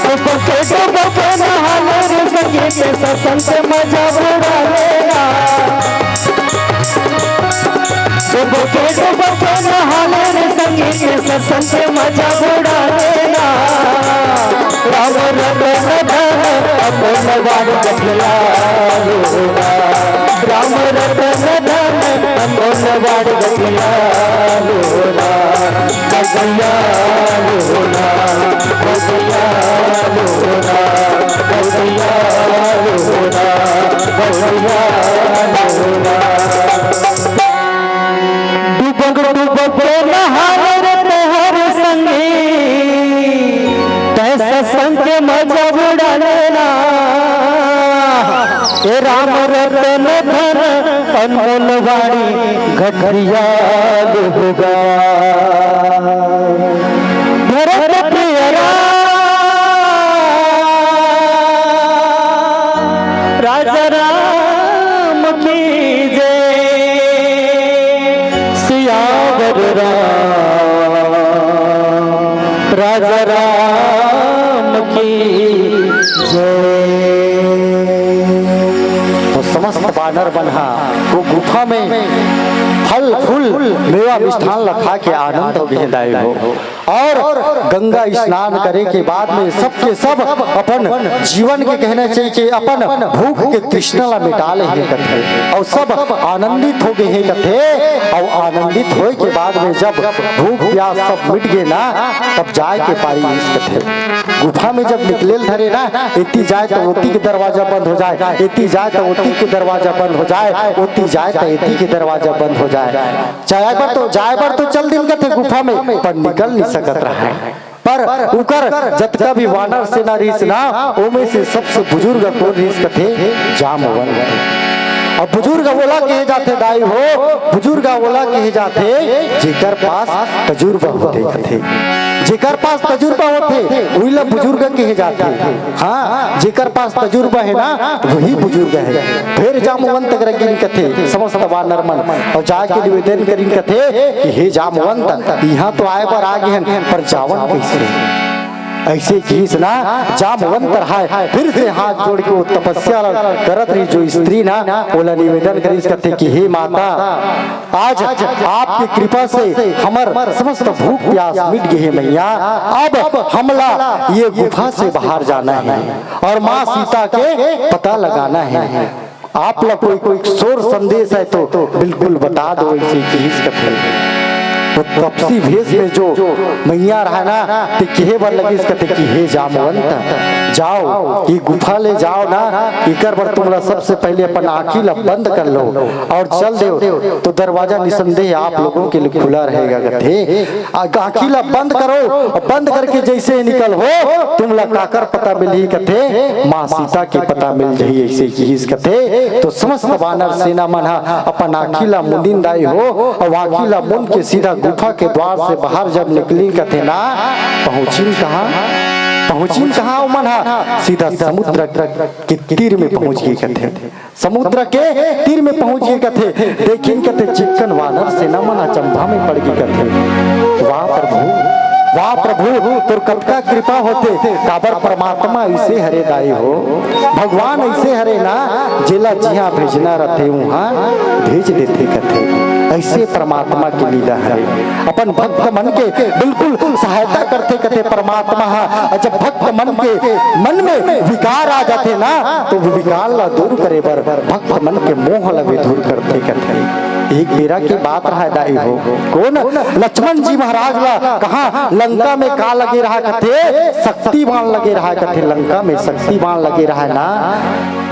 डुबके डुबके नहा ले रे संगी, सत्संग मजा उड़ा लेना। डुबके डुबके नहा ले रे संगी, सत्संग मजा उड़ा लेना। राम रतन धन अमोल वाणी गठिया लेना। राम रतन धन अमोल वाणी गठिया लेना। गठिया लेना, गठिया लेना, गठिया लेना, गठिया लेना। डुबक डुबक के नहाए रे तोहर संगी, तै सत्संग के मजा उड़ा लेना। ए राम रतन धन अनमोल वाणी गठिया लेगा। भरत प्रिय राम, राजा राम की जय। सियावर राम, राजा राम की जय। तो समस्त बानर मन हा वो गुफा में फल फूल मेवा मिष्ठान ला खा के आनंद हो गए दाई हो। और गंगा स्नान करे के बाद में सबके सब अपन जीवन के, कहना चाहिए कि अपन भूख के तृष्णा ला मिटा ले हे कथे, और सब आनंदित हो गए हे कथे। और आनंदित होए के बाद में जब भूख प्यास सब मिट गए ना, तब जाए के पारी इस कथे। गुफा में जब निकले ल धरे ना, एती जाए तो ओती के दरवाजा बंद हो जाए, एती जाए तो ओती के दरवाजा बंद हो जाए, ओती जाए तो एती के दरवाजा बंद हो जाए। जाए बर तो, जाए बर तो चल दिल कथे गुफा में, पर निकल नहीं सकत रहा है। पर उकर जतका भी वानर सेना रहिस ना, ओमे से सबसे बुजुर्ग कोन रहिस कथे? जामवंत। अब बुजुर्ग ओला कहे जाथे दाई हो, बुजुर्ग ओला कहे जाथे जेकर पास तजुर्बा होथे कथे। जेकर पास तजुर्बा होथे, उही ला बुजुर्ग कहे जाथे। हाँ, जेकर पास तजुर्बा है ना, वही बुजुर्ग है। फिर जामवंत करके कथे समस्त वानर मन, और जाके निवेदन करिन कथे कि हे जामवंत, इहाँ तो आए बर आ गए हन, पर जावन कैसे? ऐसे किहिस ना, जामवंत रहाय, फिर से हाथ जोड़ के वो तपस्या ला करत रही जो स्त्री ना, ओला निवेदन करिस कथे कि हे माता, आज आपके कृपा से हमर समस्त भूख प्यास मिट गए हे मैया, अब हमला ये गुफा से बाहर जाना है और माँ सीता के पता लगाना है। आप ला कोई, कोई सोर संदेश है तो बिल्कुल बता दो, ऐसे किहिस कथे। वो तपसी भेष में जो मैया रहा ना, ते किहे बर लगिस कथे कि हे जामवंत, जाओ, ये गुफा ले जाओ ना, एकर बर तुमला सबसे पहले अपन आँखी ला बंद कर लो और चल देव, तो दरवाजा निसंदेह आप लोगों के लिए खुला रहेगा कथे। आ, आँखी ला बंद करो, और बंद करके जैसे ही निकल हो, तुमला काकर पता मिलही कथे, माँ सीता के पता मिल जाही, ऐसे किहिस कथे। तो समस्त वानर सेना मन हा अपन आँखी ला मुंदिन दाई हो, और आँखी ला मुंद के सीधा गुफा के द्वार से बाहर जब निकलिन कथे ना, पहुँचिन कहाँ, पहुँचिन कहाँ ओमन हा, सीधा समुद्र के तीर में पहुँच गे कथे। समुद्र के तीर में पहुँच गे कथे। देखिन कथे चिक्कन वानर सेना मन अचंभा में पड़ गे कथे। वाह प्रभु, वाह प्रभु, तोर कतका कृपा होथे, काबर परमात्मा ऐसे हरे दाई हो, भगवान ऐसे हरे ना, जेला जिहाँ भेजना रथे उहाँ भेज देथे कथे। ऐसे परमात्मा के लीला हरे, अपन भक्त मन के बिल्कुल सहायता करथे कथे परमात्मा हा। जब भक्त मन के मन में विकार आ जाथे ना, तो वो विकार ला दूर करे बर भक्त मन के मोह ला भी दूर करथे कथे। एक बेरा के बात रहा दाई हो, कोन? लक्ष्मण जी महाराज ला कहाँ लंका में का लगे रहा कथे, शक्ति बाण लगे रहा कथे, लंका में शक्ति बाण लगे रहा ना।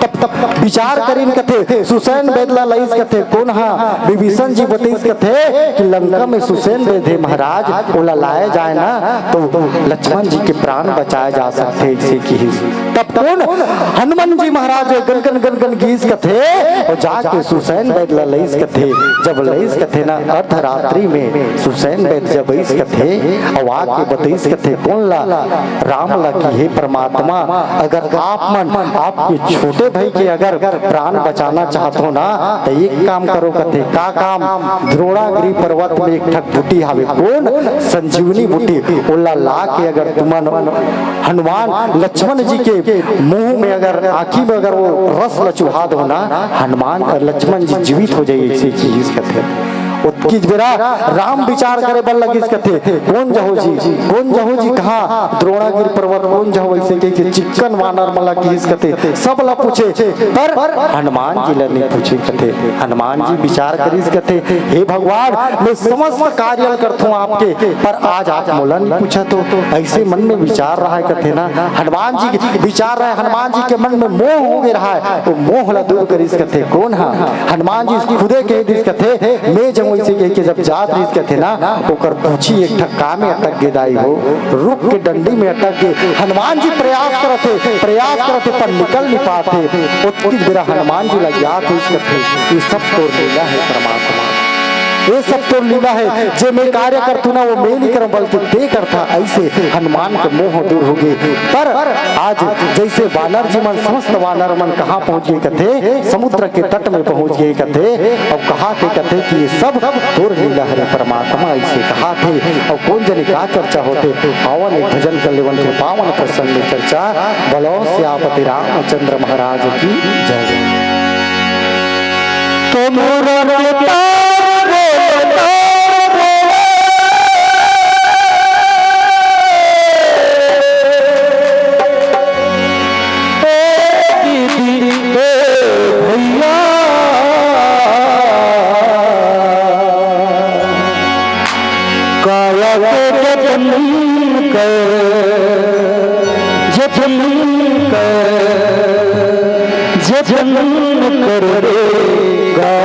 तब, तब विचार करिन कथे, सुसैन बेद ला लइस कथे, कोन हा? विभीषण जी बतइस कथे कि लंका में सुसैन बेद हे महाराज, ओला लाए जाए ना, तो लक्ष्मण जी के प्राण बचाए जा सकथे, ऐसे किहिस। तब कोन? हनुमान जी महाराज गन गन गन गन गीस कथे, और जाके सुसैन बेद ला लइस कथे। जब लइस कथे ना, अर्धरात्रि में सुसैन बेद जब अइस कथे, और आके बतइस कथे, कोन ला? राम ला कि हे परमात्मा, अगर आप मन आपके छोटे भाई के अगर प्राण बचाना चाहत हो ना, तो एक काम करो कथे। का काम? द्रोणागिरी पर्वत में एक ठक बूटी हावे, कोन? संजीवनी बूटी। ओला ला के अगर तुमन हनुमान लक्ष्मण जी के मुंह में अगर, आँखी में अगर वो रस ल चुहा दो ना, हनुमान, लक्ष्मण जी जीवित हो जाई, ऐसे किहिस कथे। ओतकीच बेरा राम विचार करे बर लगिस कथे, कोन जहो जी, कोन जहो जी, कहाँ द्रोणागिरी पर्वत, कोन जहो, ऐसे कहिके चिक्कन वानर मन ला किहिस कथे, सब ला पूछे, पर हनुमान जी ला नहीं पूछे कथे। हनुमान जी विचार करिस कथे, हे भगवान, मैं समस्त कार्य ल करथों आपके, पर आज आप मोला नहीं पूछत हो। ऐसे मन में विचार रहा है कथे ना, हनुमान जी के विचार रहा है, हनुमान जी के मन में मोह हो गए रहा है, वो मोह ला दूर करिस कथे। कोन हा? हनुमान जी खुदे कह दिस कथे, मैं जब वैसे कह के जब जात रहिस कथे ना, ओकर पूछी एक ठक का में अटक गे दाई हो, रुख के डंडी में अटक गे। हनुमान जी प्रयास करत हे, प्रयास करत हे, पर निकल नहीं पात हे। ओतकी बेरा हनुमान जी ला याद होइस कथे, ये सब तोर लीला है परमात्मा, ये सब तोर लीला है। जे मैं कार्य करथों ना, वो मैं नहीं करंव, बल्कि ते करथा। ऐसे हनुमान के मोह दूर हो गे। पर आज जैसे वानर जी मन, समस्त वानर मन कहाँ पहुँच गे कथे? समुद्र के तट में पहुँच गे कथे। अब कहा थे कथे कि ये सब तोर लीला हरे परमात्मा, ऐसे कहा थे। अब कोन जने का चर्चा होथे? पावन एक भजन कर लेवन, फिर पावन प्रसंग में चर्चा। बोलो सियापति रामचंद्र महाराज की जय। तो मोरा के तार रे, तार रे। ए दीदी, ए भैया, काया के जतन कर, जतन कर, जतन कर रे गा।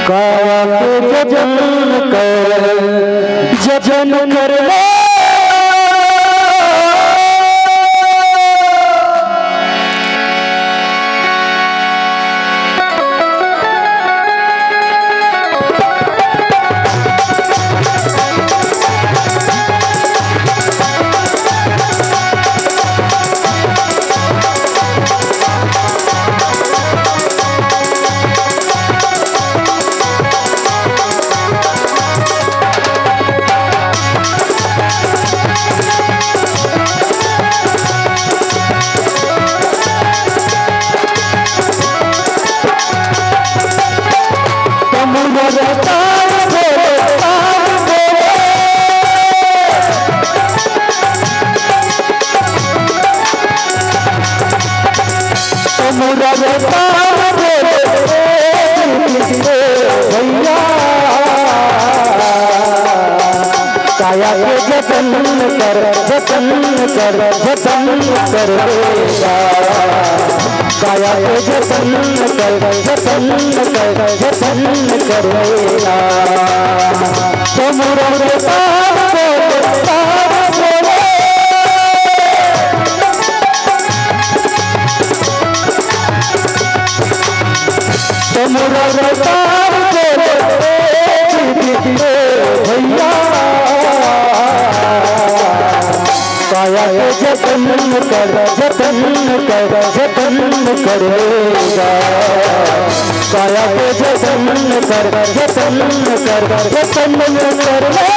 काया के जतन कर, जतन कर रे। काया के जतन कर, जतन कर, जतन कर बेटा। काया के जतन कर, जतन कर, जतन कर बेटा। तुम रो रे तार बोले, तार बोले। तुम रो रे तार बोले, ए दीदी, ए भैया। काया के जतन कर, जतन कर, जतन कर बेटा। काया के जतन कर, जतन कर, जतन कर बेटा।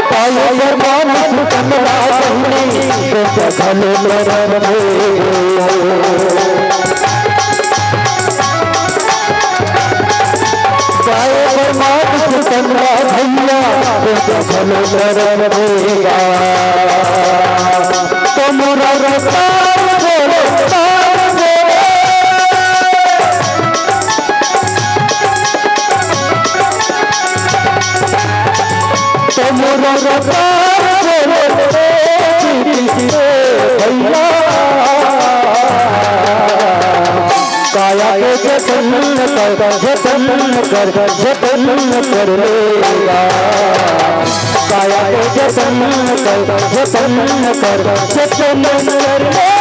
पायो बर मानुष तन राजनी, बेटा भले मरन में। पायो बर मानुष तन राजनी, बेटा भले मरन में। तुम रो रे तार बोले, तार बोले। तुम रो रे तार बोले, भैया। काया के जतन कर, जतन कर, जतन कर बेटा। काया के जतन कर, जतन कर, जतन कर बेटा।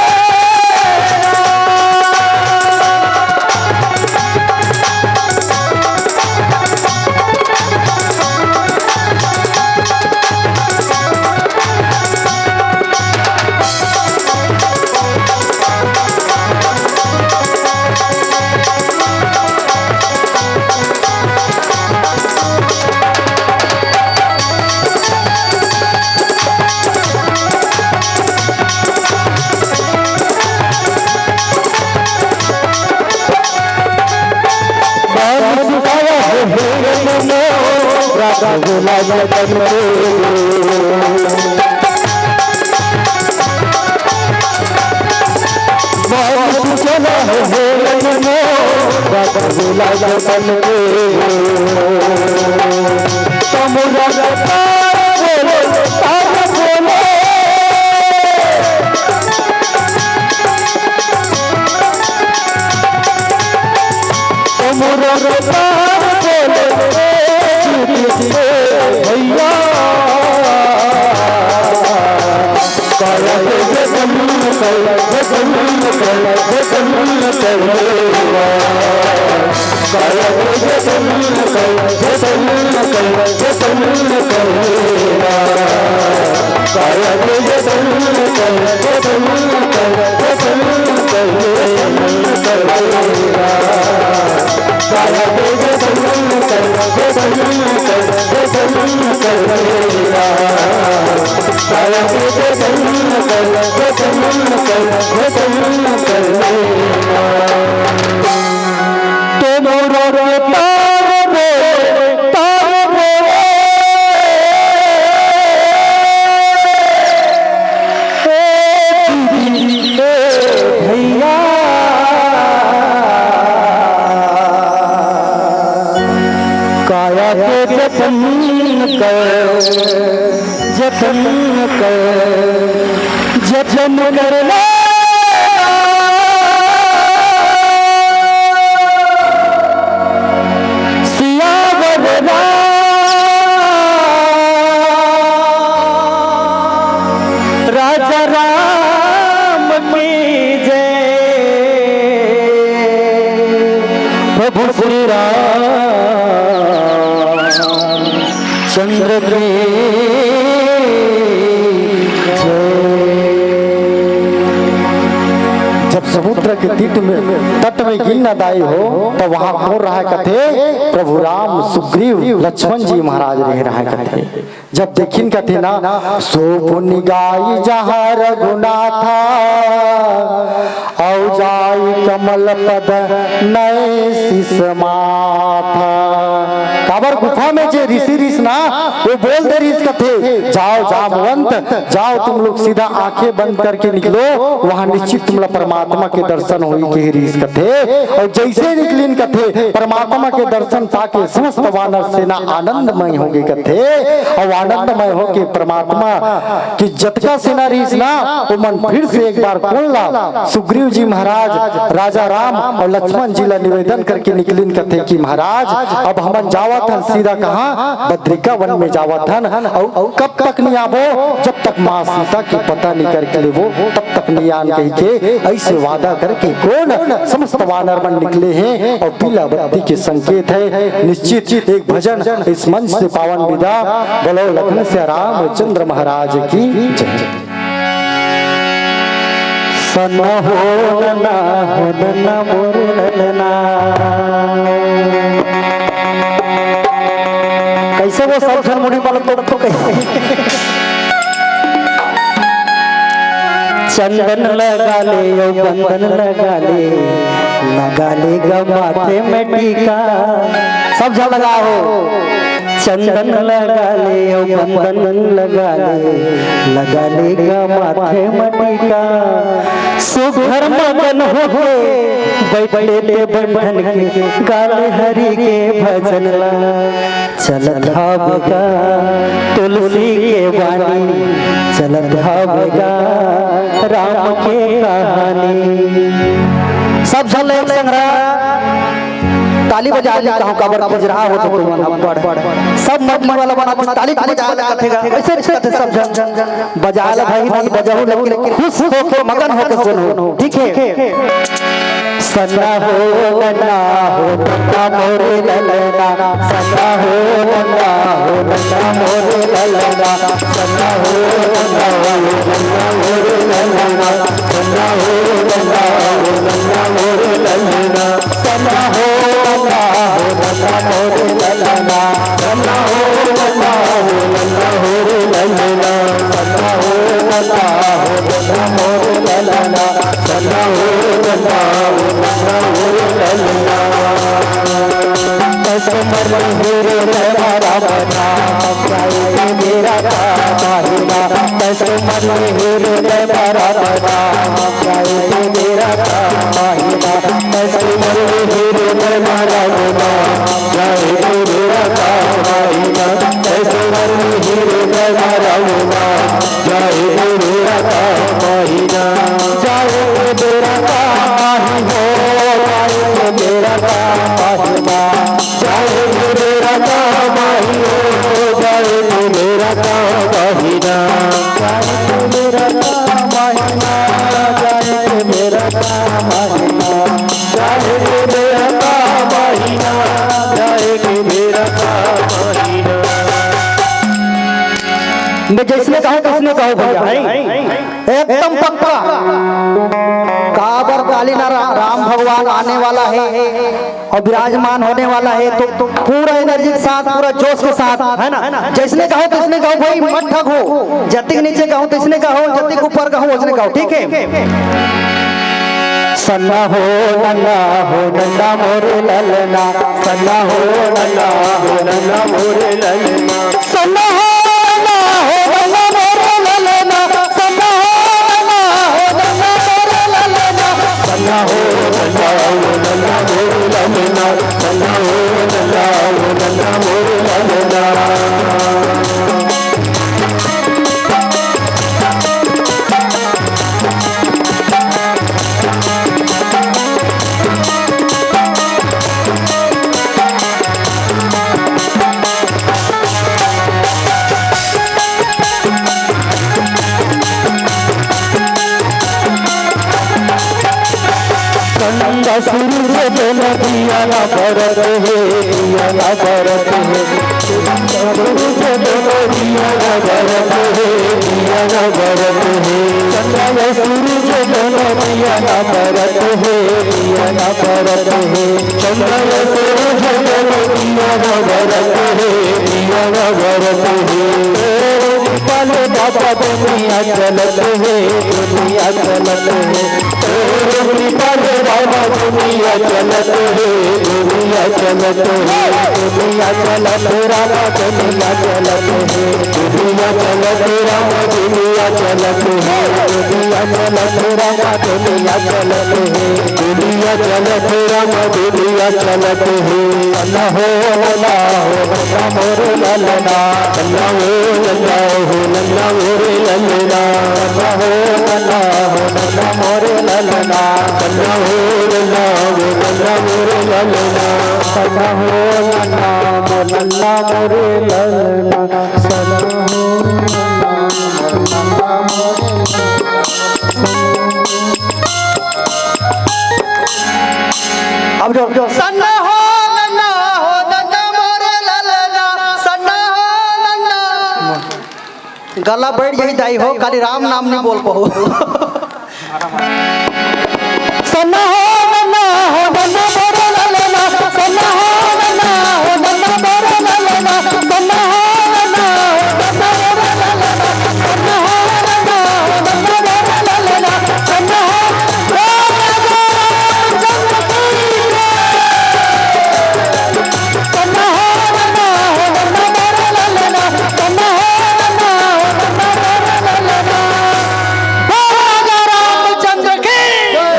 भैया। काया के जतन कर, जतन कर, जतन कर बेटा। काया के जतन कर, जतन कर, जतन कर बेटा। काया के जतन कर, जतन कर, जतन कर, जतन कर बेटा। काया के जतन कर, जतन कर, जतन कर बेटा। काया के जतन कर, जतन कर, जतन कर बेटा। तो मोर रे तार रे, तार रे, ए दीदी, ए भैया। काया के जतन कर, जतन कर, जतन कर ले। सियावर राम, राजा राम की जय। प्रभु श्री राम चंद्र की जय। जब समुद्र के तट में, तट में में गिन न दाई हो, त वहाँ कोन रहय कथे? प्रभु राम, सुग्रीव, लक्ष्मण जी महाराज रहे रहय कथे। जब देखिन कथे ना, सो पुनि गाई जहाँ रघुनाथा, अउ जाई कमल पद नय सिस माथा। काबर गुफा में जे ऋषि रिस ना, वो बोल दे रिस कथे, "जाओ जामवंत, जाओ तुम लोग सीधा आंखें बंद करके निकलो, वहां निश्चित तुमला परमात्मा के दर्शन होई," के रिस कथे। अउ जैसे निकलिन कथे, परमात्मा के दर्शन पाके समस्त वानर सेना आनंदमय हो गे कथे। अउ आनंदमय होके परमात्मा कि जतका सेना रहिस ना, ओमन फिर से एक बार कोन ला, सुग्रीव जी महाराज, राजा राम अउ लक्ष्मण जी ला निवेदन करके निकलिन कथे कि महाराज, अब हमन जावत हन सीधा कहाँ? बद्रिका वन में जावत हन। अउ कब तक नहीं आबो? जब तक माँ सीता के पता नहीं करके लेबो, तब तक नहीं आन कहिके ऐसे वादा करके कोन समस्त वानर मन निकले हैं अउ पीला बत्ती के संकेत है। निश्चित एक भजन इस मंच से पावन विदा। बोलो लखन सिया रामचंद्र महाराज की जय। सन्ना हो नन्ना हो नन्ना मोर ललना। कैसे वो सब झन मुड़ी पालक तो रखो कैसे? चंदन लगा ले, यो बंदन लगा ले, लगा ले ग माथे में टीका। सब झन लगाओ। चंदन लगा ले, यो बंदन लगा ले, लगा ले ग माथे में टीका। सुघर मगन होके बैठे ते बंधन के, गाले हरि के भजन ला। चलत हवे गा तुलसी के बानी, चलत हवे गा राम के कहानी। सब झन एक संग ताली बजा ली कहूँ, काबर खिजरा हो तो तुमन अब्बड़। सब मंडली वाला मन ताली बजा ले कथे गा, ऐसे कथे सब झन। बजा ले भाई, नहीं बजाओ, लेकिन खुश होके, मगन होके सुनो, ठीक है? सन्ना हो नन्ना हो नन्ना मोरे ललना, सन्ना हो नन्ना हो नन्ना मोरे ललना, सन्ना हो नन्ना हो नन्ना मोरे ललना, सन्ना हो नन्ना हो नन्ना मोरे ललना, सन्ना हो नन्ना हो नन्ना मोरे ललना, सन्ना हो नन्ना हो नन्ना मोरे ललना, सन्ना हो नन्ना हो नन्ना मोरे ललना। सन्ना हो नन्ना हो नन्ना मोरे ललना। कसमर हीरे मारा बना, जाए के मेरा काम आहिना। कसमर हीरे मारा बना, जाए के मेरा काम आहिना। कसमर हीरे मारा बना, जाए के मेरा काम आहिना। कसमर हीरे मारा बना, जाए के मेरा काम आहिना। जाए के मेरा काम आही हो, जाए के मेरा काम आहिना। जाए के मेरा काम आही हो, जाए के मेरा काम आहिना। जाए के मेरा काम आहिना, जाए के मेरा काम आहिना। जाए के मेरा काम आहिना, जाए के मेरा काम आहिना। मैं जैसने कहूँ, तैसने कहूँ भैया, हैं? एकदम पक्का। काबर काली ना रा-, राम भगवान आने वाला है और विराजमान होने वाला है, तो पूरा एनर्जी के साथ, पूरा जोश के साथ, है ना? जैसने कहूँ, तैसने कहूँ भाई, मत ठगो। जतिक नीचे कहूँ, तैसने कहूँ, जतिक ऊपर कहूँ, उसने कहूँ, ठीक है? सन्ना हो नन्ना हो नन्ना मोरे ललना, सन्ना हो नन्ना हो नन्ना मोरे ललना। सन्ना हो नन्ना हो नन्ना मोरे ललना, सन्ना हो नन्ना हो नन्ना मोरे ललना। सन्ना हो नन्ना हो नन्ना मोरे ललना, सन्ना हो नन्ना हो नन्ना मोरे ललना। चंदा सूरज दोनों दिया ना बरत हे, दिया ना बरत हे। चंदा सूरज दोनों दिया ना बरत हे, दिया ना बरत हे। चंद्र सूरज दोनों दिया ना बरत हे, दिया ना बरत हे। चंद्र सूरज दोनों दिया ना बरत हे, दिया ना बरत हे। पीपल बाबा दुनिया चलत हे, दुनिया चलत हे। पीपल बाबा दुनिया चलत हे, दुनिया चलत हे। दुनिया चलत राम, दुनिया चलत हे। दुनिया चलत राम, दुनिया चलत हे। दुनिया चलत राम, दुनिया चलत हे। दुनिया चलत राम, दुनिया चलत हे। नन्ना हो, नन्ना हो, नन्ना मोरे ललना। नन्ना हो, नन्ना हो, नन्ना मोरे ललना। नन्ना हो, नन्ना हो, नन्ना मोरे ललना। नन्ना हो, नन्ना हो, नन्ना मोरे ललना। नन्ना हो, नन्ना हो, नन्ना मोरे ललना। अब जो, जो सन्ना हो, नन्ना हो, नन्ना मोरे ललना, सन्ना हो, नन्ना। गला बैठ जाही दाई हो, खाली राम नाम नहीं बोल पाहू। सन्ना हो, नन्ना हो, नन्ना मोरे ललना, सन्ना हो, नन्ना हो, नन्ना मोरे ललना, सन्ना हो, नन्ना हो, नन्ना मोरे ललना।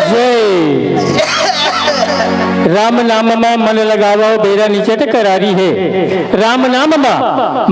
जय। राम नाम मा मन लगावव, बेरा निकट करारी हे। राम नाम मा